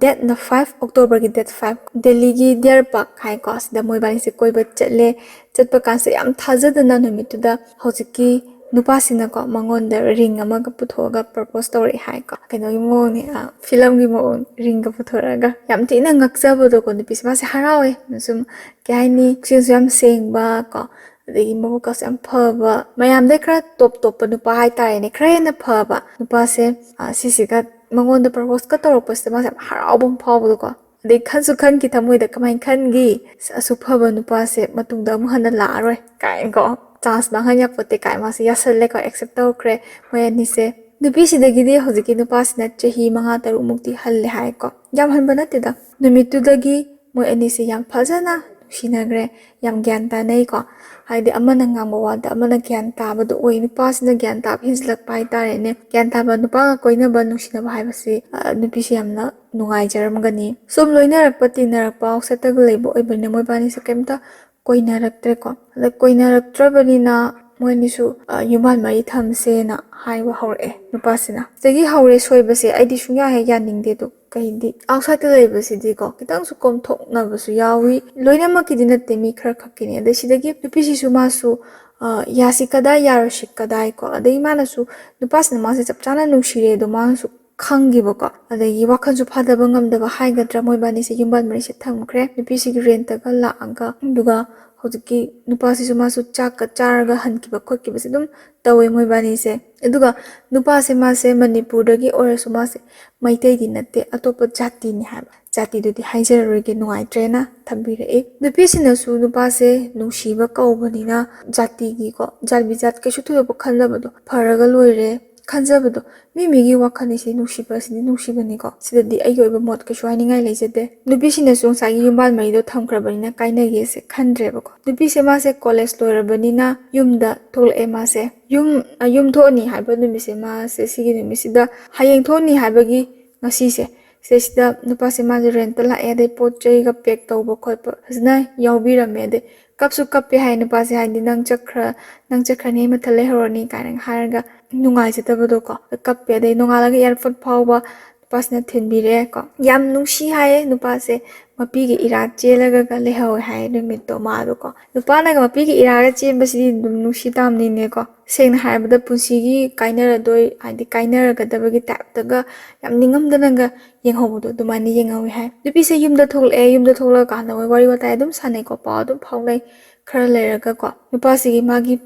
ꯗꯦꯠꯅ ꯐꯥꯏꯚ, ꯑꯣꯛꯇꯣꯕꯔꯒꯤ ꯗꯦꯠ ꯐꯥꯏꯚ, ꯗꯦꯜꯂꯤꯒꯤ ꯗꯤꯌꯔ ꯄꯥꯔꯛ ꯍꯥꯏꯀꯣ, ꯁꯤꯗ ꯃꯣꯏꯕꯥꯅꯤꯁꯦ ꯀꯣꯏꯕ ꯆꯠꯂꯦ꯫ ꯆꯠꯄ ꯀꯥꯟꯁꯤꯗ ꯌꯥꯝ ꯊꯥꯖꯗꯅ ꯅꯨꯃꯤꯠꯇꯨꯗ ꯍꯧꯖꯤꯛꯀꯤ ꯅꯨꯄꯥꯁꯤꯅꯀꯣ ꯃꯉꯣꯟꯗ ring ꯑꯃꯒ ꯄꯨꯊꯣꯛꯑꯒ propose ꯇꯧꯔꯛꯑꯦ ꯍꯥꯏꯀꯣ꯫ ꯀꯩꯅꯣꯒꯤ ꯃꯑꯣꯡꯅꯦ, ꯑ, ꯐꯤꯂꯝꯒꯤ ꯃꯑꯣꯡ, ringꯒ ꯄꯨꯊꯣꯔꯛꯑꯒ꯫ ꯌꯥꯝ ꯊꯤꯅ ꯉꯛꯆꯕꯗꯣꯀꯣ, ꯅꯨꯄꯤꯁꯦ, ꯃꯥꯁꯦ ꯍꯔꯥꯎꯋꯦ꯫ ꯁꯨꯝ, ꯀꯩ ꯍꯥꯏꯅꯤ, ꯄꯨꯛꯆꯦꯜꯁꯨ ꯌꯥꯝ ꯁꯦꯡꯕ ꯀꯣ, ꯑꯗꯒꯤ ꯃꯕꯨꯛꯀꯁꯨ ꯌꯥꯝ ꯐꯕ, ꯃꯌꯥꯝꯗꯩ ꯈꯔ top topꯄ ꯅꯨꯄꯥ ꯍꯥꯏꯇꯥꯔꯦꯅꯦ, ꯈꯔ ꯍꯦꯟꯅ ꯐꯕ ꯅꯨꯄꯥꯁꯦ, ꯑ, ꯁꯤꯁꯤꯒ ꯃꯉꯣꯟꯗ proposeꯀ ꯇꯧꯔꯛꯄꯁꯤꯗ ꯃꯥꯁꯦ ꯌꯥꯝ ꯍꯔꯥꯎꯕ ꯑꯃ ꯐꯥꯎꯕꯗꯣꯀꯣ꯫ ꯑꯗꯩ ꯈꯟꯁꯨ ꯈꯟꯈꯤ ꯊꯃꯣꯏꯗ, ꯀꯃꯥꯏꯅ ꯈꯟꯈꯤ? "ꯑꯁ, ꯑꯁꯨꯛ ꯐꯕ ꯅꯨꯄꯥꯁꯦ ꯃꯇꯨꯡꯗ ꯑꯃꯨꯛ ꯍꯟꯅ ꯂꯥꯛꯑꯔꯣꯏ" ꯀꯥꯏꯅꯀꯣ, chance ꯃꯥꯡꯍꯟ ꯌꯥꯄꯣꯠꯇꯦ ꯀꯥꯏ ꯃꯥꯁꯦ ꯌꯥꯁꯜꯂꯦꯀꯣ, accept ꯇꯧꯈ꯭ꯔꯦ ꯃꯣꯏ ꯑꯅꯤꯁꯦ꯫ ꯅꯨꯄꯤꯁꯤꯗꯒꯤꯗꯤ ꯍꯧꯖꯤꯛꯀꯤ ꯅꯨꯄꯥꯁꯤꯅ ꯆꯍꯤ ꯃꯉꯥ ꯇꯔꯨꯛ ꯃꯨꯛꯇꯤ ꯍꯜꯂꯦ ꯍꯥꯏꯀꯣ꯫ ꯌꯥꯝ ꯍꯟꯕ ꯅꯠꯇꯦꯗ꯫ ꯅꯨꯃꯤꯠꯇꯨꯗꯒꯤ ꯃꯣꯏ ꯑꯅꯤꯁꯦ ꯌꯥꯝ ꯐꯖꯅ ꯅꯨꯡꯁꯤꯅꯈ꯭ꯔꯦ, ꯌꯥꯝ ꯒ꯭ꯌꯥꯟ ꯇꯥꯅꯩꯀꯣ꯫ ꯍꯥꯏꯗꯤ ꯑꯃꯅ ꯉꯥꯡꯕ ꯋꯥꯗ ꯑꯃꯅ ꯒ꯭ꯌꯥꯟ ꯇꯥꯕꯗꯣ ꯑꯣꯏ꯫ ꯅꯨꯄꯥꯁꯤꯅ ꯒ꯭ꯌꯥꯟ ꯇꯥꯕ ꯍꯦꯟꯖꯤꯜꯂꯛꯄ ꯍꯥꯏꯇꯥꯔꯦꯅꯦ꯫ ꯒ꯭ꯌꯥꯟ ꯇꯥꯕ ꯅꯨꯄꯥꯒ ꯀꯣꯏꯅꯕ ꯅꯨꯡꯁꯤꯅꯕ ꯍꯥꯏꯕꯁꯤ, ꯑ, ꯅꯨꯄꯤꯁꯦ ꯌꯥꯝꯅ ꯅꯨꯡꯉꯥꯏꯖꯔꯝꯒꯅꯤ꯫ ꯁꯨꯝ ꯂꯣꯏꯅꯔꯛꯄ, ꯇꯤꯟꯅꯔꯛꯄ, outsideꯇꯒ ꯂꯩꯕ ꯑꯣꯏꯕꯅꯤꯅ ꯃꯣꯏꯕꯥꯅꯤꯁꯦ ꯀꯩꯝꯇ ꯀꯣꯏꯅꯔꯛꯇ꯭ꯔꯦꯀꯣ꯫ ꯑꯗ ꯀꯣꯏꯅꯔꯛꯇ꯭ꯔꯕꯅꯤꯅ ꯃꯣꯏ ꯑꯅꯤꯁꯨ, ꯑ, ꯌꯨꯝꯕꯥꯟ ꯃꯔꯤ ꯊꯝꯁꯦꯅ ꯍꯥꯏꯕ ꯍꯧꯔꯛꯑꯦ ꯅꯨꯄꯥꯁꯤꯅ꯫ ꯁꯤꯗꯒꯤ ꯍꯧꯔꯦ ꯁꯣꯏꯕꯁꯦ, ꯑꯩꯗꯤ ꯁꯨꯡꯌꯥ ꯍꯦꯛ ꯌꯥꯅꯤꯡꯗꯦ꯫ ꯑꯗꯣ ꯀꯩꯗꯤ, outsideꯇ ꯂꯩꯕꯁꯤꯗꯤꯀꯣ, ꯈꯤꯇꯪꯁꯨ ꯀꯣꯝꯊꯣꯛꯅꯕꯁꯨ ꯌꯥꯎꯏ꯫ ꯂꯣꯏꯅꯃꯛꯀꯤꯗꯤ ꯅꯠꯇꯦ, ꯃꯤ ꯈꯔ ꯈꯛꯀꯤꯅꯤ꯫ ꯑꯗꯩ ꯁꯤꯗꯒꯤ ꯅꯨꯄꯤꯁꯤꯁꯨ ꯃꯥꯁꯨ, ꯑ, ꯌꯥꯁꯤ ꯀꯗꯥꯏ, ꯌꯥꯔꯣꯏꯁꯤ ꯀꯗꯥꯏ ꯀꯣ꯫ ꯑꯗꯩ ꯃꯥꯅꯁꯨ, ꯅꯨꯄꯥꯁꯤꯅ ꯃꯥꯁꯦ ꯆꯞ ꯆꯥꯅ ꯅꯨꯡꯁꯤꯔꯦ ꯑꯗꯣ ꯃꯥꯅꯁꯨ ꯈꯪꯈꯤꯕꯀꯣ꯫ ꯑꯗꯒꯤ ꯋꯥꯈꯜꯁꯨ ꯐꯥꯗꯕ ꯉꯝꯗꯕ ꯍꯥꯏꯒꯗ꯭ꯔꯥ, ꯃꯣꯏꯕꯥꯅꯤꯁꯦ ꯌꯨꯝꯕꯥꯟ ꯃꯔꯤꯁꯦ ꯊꯝꯈ꯭ꯔꯦ꯫ ꯅꯨꯄꯤꯁꯤꯒꯤ rentꯇꯒ ꯂꯥꯛꯑꯒ, ꯑꯗꯨꯒ ꯍꯧꯖꯤꯛꯀꯤ ꯅꯨꯄꯥꯁꯤꯁꯨ ꯃꯥꯁꯨ ꯆꯥꯛꯀ ꯆꯥꯔꯒ ꯍꯟꯈꯤꯕ ꯈꯣꯠꯈꯤꯕꯁꯦ ꯑꯗꯨꯝ ꯇꯧꯋꯦ ꯃꯣꯏꯕꯥꯅꯤꯁꯦ꯫ ꯑꯗꯨꯒ ꯅꯨꯄꯥꯁꯦ ꯃꯥꯁꯦ ꯃꯅꯤꯄꯨꯔꯗꯒꯤ ꯑꯣꯏꯔꯁꯨ ꯃꯥꯁꯦ ꯃꯩꯇꯩꯗꯤ ꯅꯠꯇꯦ, ꯑꯇꯣꯞꯄ ꯖꯥꯇꯤꯅꯤ ꯍꯥꯏꯕ꯫ ꯖꯥꯇꯤꯗꯨꯗꯤ ꯍꯥꯏꯖꯔꯔꯣꯏꯒꯦ, ꯅꯨꯡꯉꯥꯏꯇ꯭ꯔꯦꯅ ꯊꯝꯕꯤꯔꯛꯑꯦ꯫ ꯅꯨꯄꯤꯁꯤꯅꯁꯨ ꯅꯨꯄꯥꯁꯦ ꯅꯨꯡꯁꯤꯕ ꯀꯧꯕꯅꯤꯅ ꯖꯥꯇꯤꯒꯤꯀꯣ, ꯖꯥꯠ ꯕꯤꯖꯥꯠ ꯀꯩꯁꯨ ꯊꯣꯏꯗꯣꯛꯄ ꯈꯟꯗꯕꯗꯣ, ꯐꯔꯒ ꯂꯣꯏꯔꯦ ꯈꯟꯖꯕꯗꯣ꯫ ꯃꯤ ꯃꯤꯒꯤ ꯋꯥꯈꯜꯅꯤꯁꯦ, ꯅꯨꯡꯁꯤꯕꯁꯤꯗꯤ ꯅꯨꯡꯁꯤꯕꯅꯤꯀꯣ꯫ ꯁꯤꯗꯗꯤ ꯑꯩꯒꯤ ꯑꯣꯏꯕ ꯃꯣꯠ ꯀꯩꯁꯨ ꯍꯥꯏꯅꯤꯡꯉꯥꯏ ꯂꯩꯖꯗꯦ꯫ ꯅꯨꯄꯤꯁꯤꯅꯁꯨ ꯉꯁꯥꯏꯒꯤ ꯌꯨꯝꯕꯥꯟ ꯃꯔꯤꯗꯣ ꯊꯝꯈ꯭ꯔꯕꯅꯤꯅ ꯀꯥꯏꯅꯒꯦꯁꯦ ꯈꯟꯗ꯭ꯔꯦꯕꯀꯣ꯫ ꯅꯨꯄꯤꯁꯦ ꯃꯥꯁꯦ college ꯂꯣꯏꯔꯕꯅꯤꯅ ꯌꯨꯝꯗ ꯊꯣꯛꯂꯛꯑꯦ ꯃꯥꯁꯦ꯫ ꯌꯨꯝ, ꯑ, ꯌꯨꯝ ꯊꯣꯛꯑꯅꯤ ꯍꯥꯏꯕ ꯅꯨꯃꯤꯠꯁꯦ ꯃꯥꯁꯦ, ꯁꯤꯒꯤ ꯅꯨꯃꯤꯠꯁꯤꯗ, ꯍꯌꯦꯡ ꯊꯣꯛꯑꯅꯤ ꯍꯥꯏꯕꯒꯤ ꯉꯁꯤꯁꯦ, ꯁꯤꯗꯩꯁꯤꯗ ꯅꯨꯄꯥꯁꯦ ꯃꯥꯁꯦ rentꯇ ꯂꯥꯛꯑꯦ, ꯑꯗꯩ ꯄꯣꯠ ꯆꯩꯒ pack ꯇꯧꯕ ꯈꯣꯠꯄ ꯐꯖꯅ ꯌꯥꯎꯕꯤꯔꯝꯃꯦ꯫ ꯑꯗꯩ ꯀꯞꯁꯨ ꯀꯞꯄꯦ ꯍꯥꯏ ꯅꯨꯄꯥꯁꯦ, ꯍꯥꯏꯗꯤ "ꯅꯪ ꯆꯠꯈ꯭ꯔ-, ꯅꯪ ꯆꯠꯈ꯭ꯔꯅꯤ, ꯑꯩ ꯃꯊꯟ ꯂꯩꯍꯧꯔꯅꯤ" ꯀꯥꯏꯅꯒ ꯍꯥꯏꯔꯒ ꯅꯨꯡꯉꯥꯏꯖꯗꯕꯗꯣꯀꯣ, ꯀꯞꯄꯦ꯫ ꯑꯗꯩ ꯅꯣꯡꯉꯥꯜꯂꯒ airport ꯐꯥꯎꯕ ꯅꯨꯄꯥꯁꯤꯅ ꯊꯤꯟꯕꯤꯔꯦ ꯀꯣ꯫ ꯌꯥꯝ ꯅꯨꯡꯁꯤ ꯍꯥꯏꯌꯦ ꯅꯨꯄꯥꯁꯦ, ꯃꯄꯤꯒꯤ ꯏꯔꯥ ꯆꯦꯜꯂꯒ ꯂꯩꯍꯧꯋꯦ ꯍꯥꯏꯌꯦ ꯅꯨꯃꯤꯠꯇꯣ ꯃꯥꯗꯣ ꯀꯣ꯫ ꯅꯨꯄꯥꯅꯒ ꯃꯄꯤꯒꯤ ꯏꯔꯥꯒ ꯆꯦꯟꯕꯁꯤꯗꯤ ꯑꯗꯨꯝ ꯅꯨꯡꯁꯤ ꯇꯥꯕꯅꯤꯅꯦꯀꯣ꯫ ꯁꯦꯡꯅ ꯍꯥꯏꯔꯕꯗ ꯄꯨꯟꯁꯤꯒꯤ ꯀꯥꯏꯅꯔꯗꯣꯏ, ꯍꯥꯏꯗꯤ ꯀꯥꯏꯅꯔꯒꯗꯕꯒꯤ typeꯇꯒ ꯌꯥꯝ ꯅꯤꯡꯉꯝꯗꯅꯒ ꯌꯦꯡꯍꯧꯕꯗꯣ ꯑꯗꯨꯃꯥꯏꯅ ꯌꯦꯡꯍꯧꯋꯦ ꯍꯥꯏ꯫ ꯅꯨꯄꯤꯁꯦ ꯌꯨꯝꯗ ꯊꯣꯛꯂꯛꯑꯦ, ꯌꯨꯝꯗ ꯊꯣꯛꯂꯛꯑꯀꯥꯟꯗ ꯃꯣꯏ ꯋꯥꯔꯤ ꯋꯥꯇꯥꯏ ꯑꯗꯨꯝ ꯁꯥꯟꯅꯩꯀꯣ, ꯄꯥꯎ ꯑꯗꯨꯝ ꯐꯥꯎꯅꯩ꯫ ꯈꯔ ꯂꯩꯔꯒꯀꯣ ꯅꯨꯄꯥꯁꯤꯒꯤ ꯃꯥꯒꯤ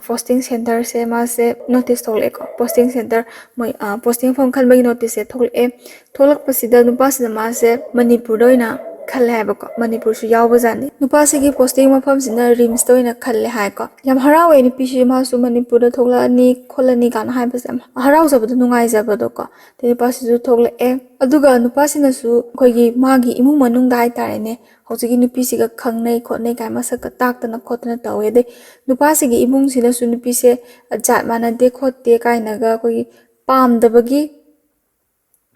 posting centreꯁꯦ ꯃꯥꯁꯦ notice ꯊꯣꯛꯂꯛꯑꯦꯀꯣ꯫ Posting centre, ꯃꯣꯏ posting ꯃꯐꯝ ꯈꯟꯕꯒꯤ noticeꯁꯦ ꯊꯣꯛꯂꯛꯑꯦ꯫ ꯊꯣꯛꯂꯛꯄꯁꯤꯗ ꯅꯨꯄꯥꯁꯤꯅ ꯃꯥꯁꯦ ꯃꯅꯤꯄꯨꯔꯗ ꯑꯣꯏꯅ ꯈꯜꯂꯦ ꯍꯥꯏꯕꯀꯣ꯫ ꯃꯅꯤꯄꯨꯔꯁꯨ ꯌꯥꯎꯕꯖꯥꯠꯅꯤ꯫ ꯅꯨꯄꯥꯁꯤꯒꯤ posting ꯃꯐꯝꯁꯤꯅ RIMSꯇ ꯑꯣꯏꯅ ꯈꯜꯂꯦ ꯍꯥꯏꯀꯣ꯫ ꯌꯥꯝ ꯍꯔꯥꯎꯋꯦ ꯅꯨꯄꯤꯁꯤ, ꯃꯥꯁꯨ ꯃꯅꯤꯄꯨꯔꯗ ꯊꯣꯛꯂꯛꯑꯅꯤ ꯈꯣꯠꯂꯅꯤ ꯀꯥꯏꯅ ꯍꯥꯏꯕꯁꯦ ꯌꯥꯝ ꯍꯔꯥꯎꯖꯕꯗꯣ, ꯅꯨꯡꯉꯥꯏꯖꯕꯗꯣꯀꯣ꯫ ꯑꯗꯩ ꯅꯨꯄꯥꯁꯤꯁꯨ ꯊꯣꯛꯂꯛꯑꯦ꯫ ꯑꯗꯨꯒ ꯅꯨꯄꯥꯁꯤꯅꯁꯨ ꯑꯩꯈꯣꯏꯒꯤ ꯃꯥꯒꯤ ꯏꯃꯨꯡ ꯃꯅꯨꯡꯗ ꯍꯥꯏꯇꯥꯔꯦꯅꯦ, ꯍꯧꯖꯤꯛꯀꯤ ꯅꯨꯄꯤꯁꯤꯒ ꯈꯪꯅꯩ ꯈꯣꯠꯅꯩ ꯀꯥꯏꯅ ꯃꯁꯛꯀ ꯇꯥꯛꯇꯅ ꯈꯣꯠꯇꯅ ꯇꯧꯋꯦ꯫ ꯑꯗꯩ ꯅꯨꯄꯥꯁꯤꯒꯤ ꯏꯃꯨꯡꯁꯤꯅꯁꯨ ꯅꯨꯄꯤꯁꯦ ꯖꯥꯠ ꯃꯥꯟꯅꯗꯦ ꯈꯣꯠꯇꯦ ꯀꯥꯏꯅꯒ ꯑꯩꯈꯣꯏꯒꯤ ꯄꯥꯝꯗꯕꯒꯤ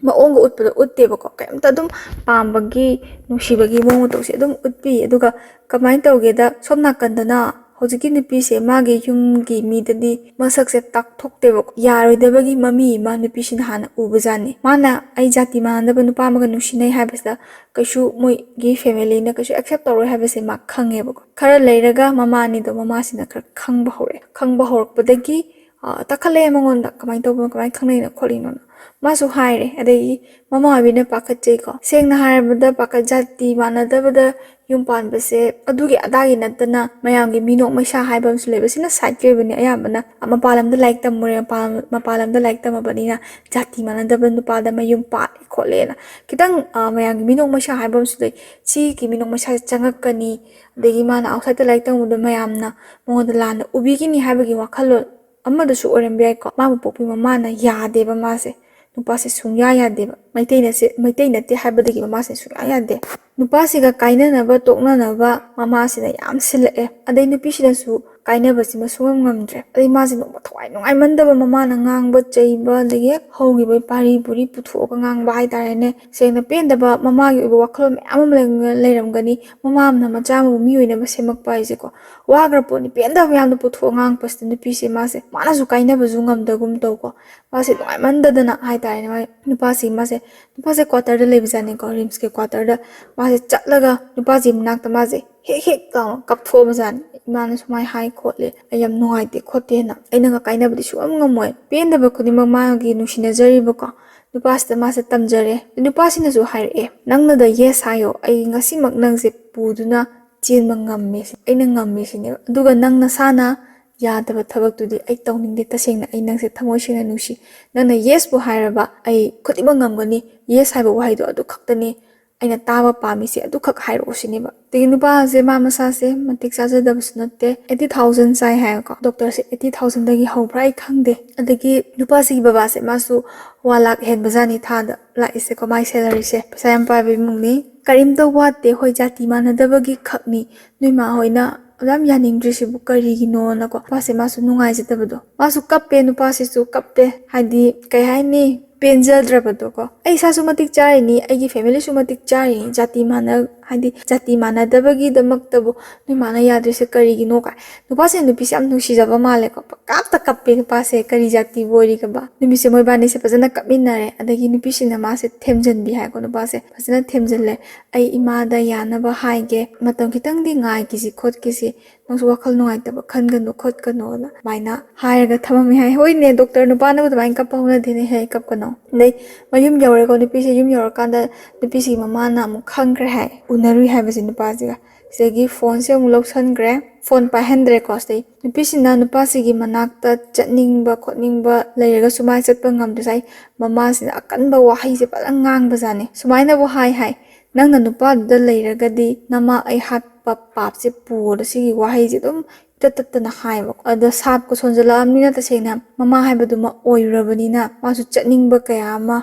ꯃꯑꯣꯡꯒ ꯎꯠꯄꯗꯣ ꯎꯠꯇꯦꯕꯀꯣ꯫ ꯀꯩꯝꯇ ꯑꯗꯨꯝ ꯄꯥꯝꯕꯒꯤ, ꯅꯨꯡꯁꯤꯕꯒꯤ ꯃꯑꯣꯡ ꯃꯇꯧꯁꯦ ꯑꯗꯨꯝ ꯎꯠꯄꯤ꯫ ꯑꯗꯨꯒ ꯀꯃꯥꯏꯅ ꯇꯧꯒꯦꯗ, ꯁꯣꯝ ꯅꯥꯀꯟꯗꯅ ꯍꯧꯖꯤꯛꯀꯤ ꯅꯨꯄꯤꯁꯦ ꯃꯥꯒꯤ ꯌꯨꯝꯒꯤ ꯃꯤꯗꯗꯤ ꯃꯁꯛꯁꯦ ꯇꯥꯛꯊꯣꯛꯇꯦꯕꯀꯣ꯫ ꯌꯥꯔꯣꯏꯗꯕꯒꯤ ꯃꯃꯤ ꯑꯃ ꯅꯨꯄꯤꯁꯤꯅ ꯍꯥꯟꯅ ꯎꯕꯖꯥꯠꯅꯤ꯫ ꯃꯥꯅ ꯑꯩ ꯖꯥꯇꯤ ꯃꯥꯟꯅꯗꯕ ꯅꯨꯄꯥ ꯑꯃꯒ ꯅꯨꯡꯁꯤꯅꯩ ꯍꯥꯏꯕꯁꯤꯗ ꯀꯩꯁꯨ ꯃꯣꯏꯒꯤ familyꯅ ꯀꯩꯁꯨ accept ꯇꯧꯔꯣꯏ ꯍꯥꯏꯕꯁꯦ ꯃꯥ ꯈꯪꯉꯦꯕꯀꯣ꯫ ꯈꯔ ꯂꯩꯔꯒ ꯃꯃꯥ ꯑꯅꯤꯗꯣ, ꯃꯃꯥꯁꯤꯅ ꯈꯔ ꯈꯪꯕ ꯍꯧꯔꯛꯑꯦ꯫ ꯈꯪꯕ ꯍꯧꯔꯛꯄꯗꯒꯤ, ꯑ, ꯇꯥꯈꯠꯂꯛꯑꯦ ꯃꯉꯣꯟꯗ, "ꯀꯃꯥꯏꯅ ꯇꯧꯕꯅꯣ, ꯀꯃꯥꯏꯅ ꯈꯪꯅꯩꯅꯣ ꯈꯣꯠꯂꯤꯅꯣꯅ?" ꯃꯥꯁꯨ ꯍꯥꯏꯔꯦ꯫ ꯑꯗꯒꯤ ꯃꯃꯥ ꯑꯣꯏꯕꯤꯅ ꯄꯥꯈꯠꯆꯩꯀꯣ꯫ ꯁꯦꯡꯅ ꯍꯥꯏꯔꯕꯗ ꯄꯥꯈꯠ, ꯖꯥꯇꯤ ꯃꯥꯟꯅꯗꯕꯗ ꯌꯨꯝ ꯄꯥꯟꯕꯁꯦ ꯑꯗꯨꯒꯤ ꯑꯗꯥꯒꯤ ꯅꯠꯇꯅ ꯃꯌꯥꯝꯒꯤ ꯃꯤꯅꯣꯛ ꯃꯩꯁꯥ ꯍꯥꯏꯕ ꯑꯃꯁꯨ ꯂꯩꯕ꯫ ꯁꯤꯅ sideꯀꯤ ꯑꯣꯏꯕꯅꯤ꯫ ꯑꯌꯥꯝꯕꯅ ꯃꯄꯥꯟ ꯂꯝꯗ ꯂꯥꯏꯔꯤꯛ ꯇꯝꯃꯨꯔꯦ, ꯃꯄꯥꯟ, ꯃꯄꯥꯟ ꯂꯝꯗ ꯂꯥꯏꯔꯤꯛ ꯇꯝꯃꯕꯅꯤꯅ ꯖꯥꯇꯤ ꯃꯥꯟꯅꯗꯕ ꯅꯨꯄꯥꯗ ꯃꯌꯨꯝ ꯄꯥꯜꯂꯦ ꯈꯣꯠꯂꯦꯅ ꯈꯤꯇꯪ, ꯑ, ꯃꯌꯥꯝꯒꯤ ꯃꯤꯅꯣꯛ ꯃꯩꯁꯥ ꯍꯥꯏꯕ ꯑꯃꯁꯨ ꯂꯩ꯫ ꯁꯤꯒꯤ ꯃꯤꯅꯣꯛ ꯃꯩꯁꯥꯁꯦ ꯆꯪꯉꯛꯀꯅꯤ, ꯑꯗꯒꯤ ꯃꯥꯅ outsideꯇ ꯂꯥꯏꯔꯤꯛ ꯇꯝꯃꯨꯕꯗ ꯃꯌꯥꯝꯅ ꯃꯉꯣꯟꯗ ꯂꯥꯟꯅ ꯎꯕꯤꯒꯤꯅꯤ ꯍꯥꯏꯕꯒꯤ ꯋꯥꯈꯜꯂꯣꯟ ꯑꯃꯗꯁꯨ ꯑꯣꯏꯔꯝꯕ ꯌꯥꯏꯀꯣ꯫ ꯃꯥꯕꯨ ꯄꯣꯛꯄꯤ ꯃꯃꯥꯅ ꯌꯥꯗꯦꯕ ꯃꯥꯁꯦ꯫ ꯅꯨꯄꯥꯁꯦ ꯁꯨꯡꯌꯥ ꯌꯥꯗꯦꯕ꯫ ꯃꯩꯇꯩ ꯅꯠꯁꯦ-, ꯃꯩꯇꯩ ꯅꯠꯇꯦ ꯍꯥꯏꯕꯗꯒꯤ ꯃꯃꯥꯁꯦ ꯁꯨꯡꯌꯥ ꯌꯥꯗꯦ꯫ ꯅꯨꯄꯥꯁꯤꯒ ꯀꯥꯏꯅꯅꯕ ꯇꯣꯛꯅꯅꯕ ꯃꯃꯥꯁꯤꯅ ꯌꯥꯝ ꯁꯤꯜꯂꯛꯑꯦ꯫ ꯑꯗꯩ ꯅꯨꯄꯤꯁꯤꯅꯁꯨ ꯀꯥꯏꯅꯕꯁꯤꯃ ꯁꯨꯡꯉꯝ ꯉꯝꯗ꯭ꯔꯦ꯫ ꯑꯗꯩ ꯃꯥꯁꯦ ꯅꯣꯡꯃ ꯊꯋꯥꯏ ꯅꯨꯡꯉꯥꯏꯃꯟꯗꯕ, ꯃꯃꯥꯅ ꯉꯥꯡꯕ ꯆꯩꯕ, ꯑꯗꯒꯤ ꯍꯦꯛ ꯍꯧꯈꯤꯕ ꯄꯥꯔꯤ ꯄꯨꯔꯤ ꯄꯨꯊꯣꯛꯑꯒ ꯉꯥꯡꯕ ꯍꯥꯏꯇꯥꯔꯦꯅꯦ, ꯁꯦꯡꯅ ꯄꯦꯟꯗꯕ, ꯃꯃꯥꯒꯤ ꯑꯣꯏꯕ ꯋꯥꯈꯜꯂꯣꯟ ꯃꯌꯥꯝ ꯑꯃ ꯂꯩꯔꯝꯒꯅꯤ꯫ ꯃꯃꯥ ꯑꯃꯅ ꯃꯆꯥ ꯑꯃꯕꯨ ꯃꯤ ꯑꯣꯏꯅꯕ ꯁꯦꯝꯃꯛꯄ ꯍꯥꯏꯁꯦꯀꯣ, ꯋꯥꯈ꯭ꯔ ꯄꯣꯠꯅꯤ꯫ ꯄꯦꯟꯗꯕ ꯃꯌꯥꯝꯗꯣ ꯄꯨꯊꯣꯛꯑ ꯉꯥꯡꯉꯛꯄꯁꯤꯗ ꯅꯨꯄꯤꯁꯦ ꯃꯥꯁꯦ ꯃꯥꯅꯁꯨ ꯀꯥꯏꯅꯕꯁꯨ ꯉꯝꯗꯒꯨꯝ ꯇꯧꯀꯣ, ꯃꯥꯁꯦ ꯅꯨꯡꯉꯥꯏꯃꯟꯗꯗꯅ ꯍꯥꯏꯇꯥꯔꯦꯅꯦ, ꯃꯥꯏ ꯅꯨꯄꯥꯁꯤ ꯃꯥꯁꯦ, ꯅꯨꯄꯥꯁꯦ ꯀ꯭ꯋꯥꯇꯔꯗ ꯂꯩꯕꯖꯥꯠꯅꯤꯀꯣ, ꯔꯤꯝꯁꯀꯤ ꯀ꯭ꯋꯥꯇꯔꯗ꯫ ꯃꯥꯁꯦ ꯆꯠꯂꯒ ꯅꯨꯄꯥꯁꯤ ꯃꯅꯥꯛꯇ ꯃꯥꯁꯦ ꯍꯦꯛ ꯍꯦꯛ ꯂꯥꯎꯅ ꯀꯞꯊꯣꯛꯑꯕꯖꯥꯠꯅꯤ꯫ "ꯏꯃꯥꯅ ꯁꯨꯃꯥꯏꯅ ꯍꯥꯏ ꯈꯣꯠꯂꯦ, ꯑꯩ ꯌꯥꯝ ꯅꯨꯡꯉꯥꯏꯇꯦ ꯈꯣꯠꯇꯦꯅ, ꯑꯩꯅꯒ ꯀꯥꯏꯅꯕꯗꯤ ꯁꯨꯡꯉꯝ ꯉꯝꯃꯣꯏ, ꯄꯦꯟꯗꯕ ꯈꯨꯗꯤꯡꯃꯛ ꯃꯥꯒꯤ ꯅꯨꯡꯁꯤꯅꯖꯔꯤꯕꯀꯣ ꯅꯨꯄꯥꯁꯤꯗ ꯃꯥꯁꯦ ꯇꯝꯖꯔꯦ꯫ ꯅꯨꯄꯥꯁꯤꯅꯁꯨ ꯍꯥꯏꯔꯛꯑꯦ, 'ꯅꯪꯅꯗ ꯌꯦꯁ ꯍꯥꯏꯌꯣ, ꯑꯩ ꯉꯁꯤꯃꯛ ꯅꯪꯁꯦ ꯄꯨꯗꯨꯅ ꯆꯦꯟꯕ ꯉꯝꯃꯦ, ꯑꯩꯅ ꯉꯝꯃꯦ ꯁꯤꯅꯦꯕ꯫ ꯑꯗꯨꯒ ꯅꯪ ꯅꯁꯥꯅ ꯌꯥꯗꯕ ꯊꯕꯛꯇꯨꯗꯤ ꯑꯩ ꯇꯧꯅꯤꯡꯗꯦ꯫ ꯇꯁꯦꯡꯅ ꯑꯩ ꯅꯪꯁꯦ ꯊꯃꯣꯏ ꯁꯦꯡꯅ ꯅꯨꯡꯁꯤ꯫ ꯅꯪꯅ ꯌꯦꯁꯄꯨ ꯍꯥꯏꯔꯕ ꯑꯩ ꯈꯨꯗꯤꯡꯃꯛ ꯉꯝꯒꯅꯤ꯫ ꯌꯦꯁ ꯍꯥꯏꯕ ꯋꯥꯍꯩꯗꯣ ꯑꯗꯨ ꯈꯛꯇꯅꯤ ꯑꯩꯅ ꯇꯥꯕ ꯄꯥꯝꯃꯤꯁꯦ, ꯑꯗꯨꯈꯛ ꯍꯥꯏꯔꯛꯑꯣ ꯁꯤꯅꯦꯕ꯫ ꯑꯗꯒꯤ ꯅꯨꯄꯥꯁꯦ ꯃꯥ ꯃꯁꯥꯁꯦ ꯃꯇꯤꯛ ꯆꯥꯖꯗꯕꯁꯨ ꯅꯠꯇꯦ, ꯑꯩꯠꯇꯤ ꯊꯥꯎꯖꯟ ꯆꯥꯏ ꯍꯥꯏꯌꯦꯀꯣ꯫ ꯗꯣꯛꯇꯔꯁꯦ ꯑꯩꯠꯇꯤ ꯊꯥꯎꯖꯟꯗꯒꯤ ꯍꯧꯕ꯭ꯔꯥ ꯑꯩ ꯈꯪꯗꯦ꯫ ꯑꯗꯒꯤ ꯅꯨꯄꯥꯁꯤꯒꯤ ꯕꯕꯥꯁꯦ ꯃꯥꯁꯨ ꯋꯥꯟ ꯂꯥꯛ ꯍꯦꯟꯕꯖꯥꯠꯅꯤ ꯊꯥꯗ ꯂꯥꯛꯏꯁꯦꯀꯣ, ꯃꯥꯏ ꯁꯦꯂꯔꯤꯁꯦ꯫ ꯄꯩꯁꯥ ꯌꯥꯝ ꯄꯥꯏꯕ ꯏꯃꯨꯡꯅꯤ꯫ "ꯀꯔꯤꯝꯇ ꯋꯥꯠꯇꯦ, ꯍꯣꯏ ꯖꯥꯇꯤ ꯃꯥꯟꯅꯗꯕꯒꯤ ꯈꯛꯅꯤ, ꯅꯣꯏ ꯃꯥ ꯍꯣꯏꯅ ꯑꯗꯨꯌꯥꯝ ꯌꯥꯅꯤꯡꯗ꯭ꯔꯤꯁꯤꯕꯨ ꯀꯔꯤꯒꯤꯅꯣꯅꯀꯣ?" ꯅꯨꯄꯥꯁꯦ ꯃꯥꯁꯨ ꯅꯨꯡꯉꯥꯏꯖꯗꯕꯗꯣ, ꯃꯥꯁꯨ ꯀꯞꯄꯦ, ꯅꯨꯄꯥꯁꯤꯁꯨ ꯀꯞꯄꯦ꯫ ꯍꯥꯏꯗꯤ ꯀꯩ ꯍꯥꯏꯅꯤ, ꯄꯦꯟꯖꯗ꯭ꯔꯕꯗꯣꯀꯣ꯫ "ꯑꯩ ꯏꯁꯥꯁꯨ ꯃꯇꯤꯛ ꯆꯥꯔꯤꯅꯤ, ꯑꯩꯒꯤ ꯐꯦꯃꯤꯂꯤꯁꯨ ꯃꯇꯤꯛ ꯆꯥꯔꯤꯅꯤ, ꯖꯥꯇꯤ ꯃꯥꯟꯅ, ꯍꯥꯏꯗꯤ ꯖꯥꯇꯤ ꯃꯥꯟꯅꯗꯕꯒꯤꯗꯃꯛꯇꯕꯨ ꯅꯣꯏ ꯃꯥꯅ ꯌꯥꯗ꯭ꯔꯤꯁꯦ ꯀꯔꯤꯒꯤꯅꯣ?" ꯀꯥꯏ꯫ ꯅꯨꯄꯥꯁꯦ ꯅꯨꯄꯤꯁꯦ ꯌꯥꯝ ꯅꯨꯡꯁꯤꯖꯕ ꯃꯥꯜꯂꯦꯀꯣ, ꯄꯪꯀꯞꯇ ꯀꯞꯄꯦ ꯅꯨꯄꯥꯁꯦ, ꯀꯔꯤ ꯖꯥꯇꯤꯕꯨ ꯑꯣꯏꯔꯤꯒꯕ? ꯅꯨꯃꯤꯠꯁꯦ ꯃꯣꯏꯕꯥꯅꯤꯁꯦ ꯐꯖꯅ ꯀꯞꯃꯤꯟꯅꯔꯦ꯫ ꯑꯗꯒꯤ ꯅꯨꯄꯤꯁꯤꯅ ꯃꯥꯁꯦ ꯊꯦꯝꯖꯤꯟꯕꯤ ꯍꯥꯏꯀꯣ, ꯅꯨꯄꯥꯁꯦ ꯐꯖꯅ ꯊꯦꯝꯖꯤꯜꯂꯦ꯫ "ꯑꯩ ꯏꯃꯥꯗ ꯌꯥꯅꯕ ꯍꯥꯏꯒꯦ, ꯃꯇꯝ ꯈꯤꯇꯪꯗꯤ ꯉꯥꯏꯈꯤꯁꯤ ꯈꯣꯠꯈꯤꯁꯤ, ꯅꯪꯁꯨ ꯋꯥꯈꯜ ꯅꯨꯡꯉꯥꯏꯇꯕ ꯈꯟꯒꯅꯨ ꯈꯣꯠꯀꯅꯨꯅ" ꯑꯗꯨꯃꯥꯏꯅ ꯍꯥꯏꯔꯒ ꯊꯝꯃꯝꯃꯤ ꯍꯥꯏ꯫ ꯍꯣꯏꯅꯦ, ꯗꯣꯛꯇꯔ ꯅꯨꯄꯥꯅꯕꯨ ꯑꯗꯨꯃꯥꯏꯅ ꯀꯞꯄ ꯍꯧꯅꯗꯦꯅꯦ, ꯍꯦ, ꯀꯞꯀꯅꯣ꯫ ꯑꯗꯩ ꯃꯌꯨꯝ ꯌꯧꯔꯦꯀꯣ, ꯅꯨꯄꯤꯁꯦ ꯌꯨꯝ ꯌꯧꯔꯀꯥꯟꯗ ꯅꯨꯄꯤꯁꯤꯒꯤ ꯃꯃꯥꯅ ꯑꯃꯨꯛ ꯈꯪꯈ꯭ꯔꯦ ꯍꯥꯏ, ꯎꯅꯔꯨꯏ ꯍꯥꯏꯕꯁꯦ ꯅꯨꯄꯥꯁꯤꯒ꯫ ꯁꯤꯗꯒꯤ ꯐꯣꯟꯁꯦ ꯑꯃꯨꯛ ꯂꯧꯁꯟꯈ꯭ꯔꯦ, ꯐꯣꯟ ꯄꯥꯏꯍꯟꯗ꯭ꯔꯦꯀꯣ꯫ ꯁꯤꯗꯩ ꯅꯨꯄꯤꯁꯤꯅ ꯅꯨꯄꯥꯁꯤꯒꯤ ꯃꯅꯥꯛꯇ ꯆꯠꯅꯤꯡꯕ ꯈꯣꯠꯅꯤꯡꯕ ꯂꯩꯔꯒꯁꯨ ꯃꯥ ꯆꯠꯄ ꯉꯝꯗ꯭ꯔꯁꯨ ꯍꯥꯏ, ꯃꯃꯥꯁꯤꯅ ꯑꯀꯟꯕ ꯋꯥꯍꯩꯁꯦ ꯐꯖꯅ ꯉꯥꯡꯕꯖꯥꯠꯅꯤ꯫ ꯁꯨꯃꯥꯏꯅꯕꯨ ꯍꯥꯏ ꯍꯥꯏ, "ꯅꯪꯅ ꯅꯨꯄꯥꯗꯨꯗ ꯂꯩꯔꯒꯗꯤ ꯅꯃꯥ ꯑꯩ ꯍꯥꯠꯄ ꯄꯥꯞꯁꯦ ꯄꯨꯔꯣ"꯫ ꯁꯤꯒꯤ ꯋꯥꯍꯩꯁꯦ ꯑꯗꯨꯝ ꯏꯇꯠ ꯇꯠꯇꯅ ꯍꯥꯏꯕꯀꯣ꯫ ꯑꯗꯣ ꯁꯥꯞꯀ ꯁꯣꯟꯖꯜꯂꯛꯑꯕꯅꯤꯅ ꯇꯁꯦꯡꯅ ꯃꯃꯥ ꯍꯥꯏꯕꯗꯨꯃ ꯑꯣꯏꯔꯨꯔꯕꯅꯤꯅ ꯃꯥꯁꯨ ꯆꯠꯅꯤꯡꯕ ꯀꯌꯥ ꯑꯃ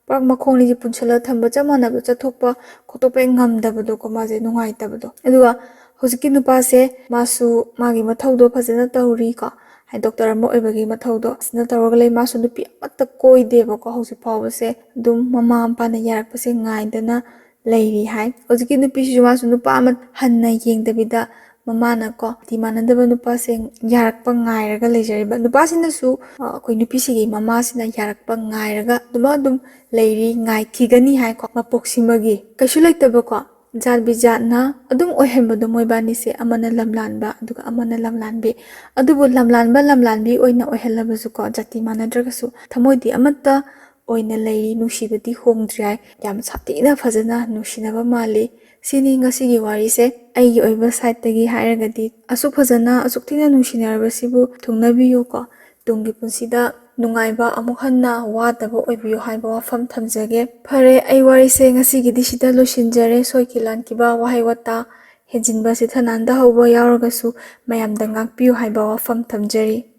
ꯄꯨꯔꯥ ꯃꯈꯣꯡ ꯑꯅꯤꯁꯦ ꯄꯨꯟꯁꯤꯜꯂ ꯊꯝꯕ ꯆꯞ ꯃꯥꯟꯅꯕ, ꯆꯠꯊꯣꯛꯄ ꯈꯣꯠꯇꯣꯛꯄ ꯍꯦꯛ ꯉꯝꯗꯕꯗꯣꯀꯣ, ꯃꯥꯁꯦ ꯅꯨꯡꯉꯥꯏꯇꯕꯗꯣ꯫ ꯑꯗꯨꯒ ꯍꯧꯖꯤꯛꯀꯤ ꯅꯨꯄꯥꯁꯦ ꯃꯥꯁꯨ ꯃꯥꯒꯤ ꯃꯊꯧꯗꯣ ꯐꯖꯅ ꯇꯧꯔꯤꯀꯣ, ꯍꯥꯏꯗꯤ ꯗꯣꯛꯇꯔ ꯑꯃ ꯑꯣꯏꯕꯒꯤ ꯃꯊꯧꯗꯣ ꯐꯖꯅ ꯇꯧꯔꯒ ꯂꯩ꯫ ꯃꯥꯁꯨ ꯅꯨꯄꯤ ꯑꯃꯠꯇ ꯀꯣꯏꯗꯦꯕꯀꯣ ꯍꯧꯖꯤꯛ ꯐꯥꯎꯕꯁꯦ, ꯑꯗꯨꯝ ꯃꯃꯥ ꯃꯄꯥꯅ ꯌꯥꯔꯛꯄꯁꯦ ꯉꯥꯏꯗꯅ ꯂꯩꯔꯤ ꯍꯥꯏ꯫ ꯍꯧꯖꯤꯛꯀꯤ ꯅꯨꯄꯤꯁꯤꯁꯨ ꯃꯥꯁꯨ ꯅꯨꯄꯥ ꯑꯃ ꯍꯟꯅ ꯌꯦꯡꯗꯕꯤꯗ ꯃꯃꯥꯅꯀꯣ ꯖꯥꯇꯤ ꯃꯥꯟꯅꯗꯕ ꯅꯨꯄꯥꯁꯦ ꯌꯥꯔꯛꯄ ꯉꯥꯏꯔꯒ ꯂꯩꯖꯔꯤꯕ꯫ ꯅꯨꯄꯥꯁꯤꯅꯁꯨ ꯑ, ꯑꯩꯈꯣꯏ ꯅꯨꯄꯤꯁꯤꯒꯤ ꯃꯃꯥꯁꯤꯅ ꯌꯥꯔꯛꯄ ꯉꯥꯏꯔꯒ ꯑꯗꯨꯃꯛ ꯑꯗꯨꯝ ꯂꯩꯔꯤ, ꯉꯥꯏꯈꯤꯒꯅꯤ ꯍꯥꯏꯀꯣ꯫ ꯃꯄꯣꯛꯁꯤꯃꯒꯤ ꯀꯩꯁꯨ ꯂꯩꯇꯕꯀꯣ, ꯖꯥꯠ ꯕꯤꯖꯥꯠꯅ ꯑꯗꯨꯝ ꯑꯣꯏꯍꯟꯕꯗꯣ ꯃꯣꯏꯕꯥꯅꯤꯁꯦ, ꯑꯃꯅ ꯂꯝꯂꯥꯟꯕ ꯑꯗꯨꯒ ꯑꯃꯅ ꯂꯝꯂꯥꯟꯕꯤ꯫ ꯑꯗꯨꯕꯨ ꯂꯝꯂꯥꯟꯕ ꯂꯝꯂꯥꯟꯕꯤ ꯑꯣꯏꯅ ꯑꯣꯏꯍꯜꯂꯕꯁꯨꯀꯣ, ꯖꯥꯇꯤ ꯃꯥꯟꯅꯗ꯭ꯔꯒꯁꯨ ꯊꯃꯣꯏꯗꯤ ꯑꯃꯠꯇ ꯑꯣꯏꯅ ꯂꯩꯔꯤ, ꯅꯨꯡꯁꯤꯕꯗꯤ ꯍꯣꯡꯗ꯭ꯔꯤ ꯍꯥꯏ꯫ ꯌꯥꯝ ꯁꯥꯊꯤꯅ ꯐꯖꯅ ꯅꯨꯡꯁꯤꯅꯕ ꯃꯥꯜꯂꯤ꯫ ꯁꯤꯅꯤ ꯉꯁꯤꯒꯤ ꯋꯥꯔꯤꯁꯦ꯫ ꯑꯩꯒꯤ ꯑꯣꯏꯕ ꯁꯥꯏꯠꯇꯒꯤ ꯍꯥꯏꯔꯒꯗꯤ, ꯑꯁꯨꯛ ꯐꯖꯅ ꯑꯁꯨꯛ ꯊꯤꯅ ꯅꯨꯡꯁꯤꯅꯔꯕꯁꯤꯕꯨ ꯊꯨꯡꯅꯕꯤꯌꯨꯀꯣ꯫ ꯇꯨꯡꯒꯤ ꯄꯨꯟꯁꯤꯗ ꯅꯨꯡꯉꯥꯏꯕ ꯑꯃꯨꯛ ꯍꯟꯅ ꯋꯥꯗꯕ ꯑꯣꯏꯕꯤꯌꯨ ꯍꯥꯏꯕ ꯋꯥꯐꯝ ꯊꯝꯖꯒꯦ꯫ ꯐꯔꯦ, ꯑꯩ ꯋꯥꯔꯤꯁꯦ ꯉꯁꯤꯒꯤꯗꯤ ꯁꯤꯗ ꯂꯣꯏꯁꯤꯟꯖꯔꯦ꯫ ꯁꯣꯏꯈꯤ ꯂꯥꯟꯈꯤꯕ ꯋꯥꯍꯩ ꯋꯥꯇꯥ ꯍꯦꯟꯖꯤꯟꯕ ꯁꯤꯊ ꯅꯥꯟꯗꯍꯧꯕ ꯌꯥꯎꯔꯒꯁꯨ ꯃꯌꯥꯝꯗ ꯉꯥꯛꯄꯤꯌꯨ ꯍꯥꯏꯕ ꯋꯥꯐꯝ ꯊꯝꯖꯔꯤ꯫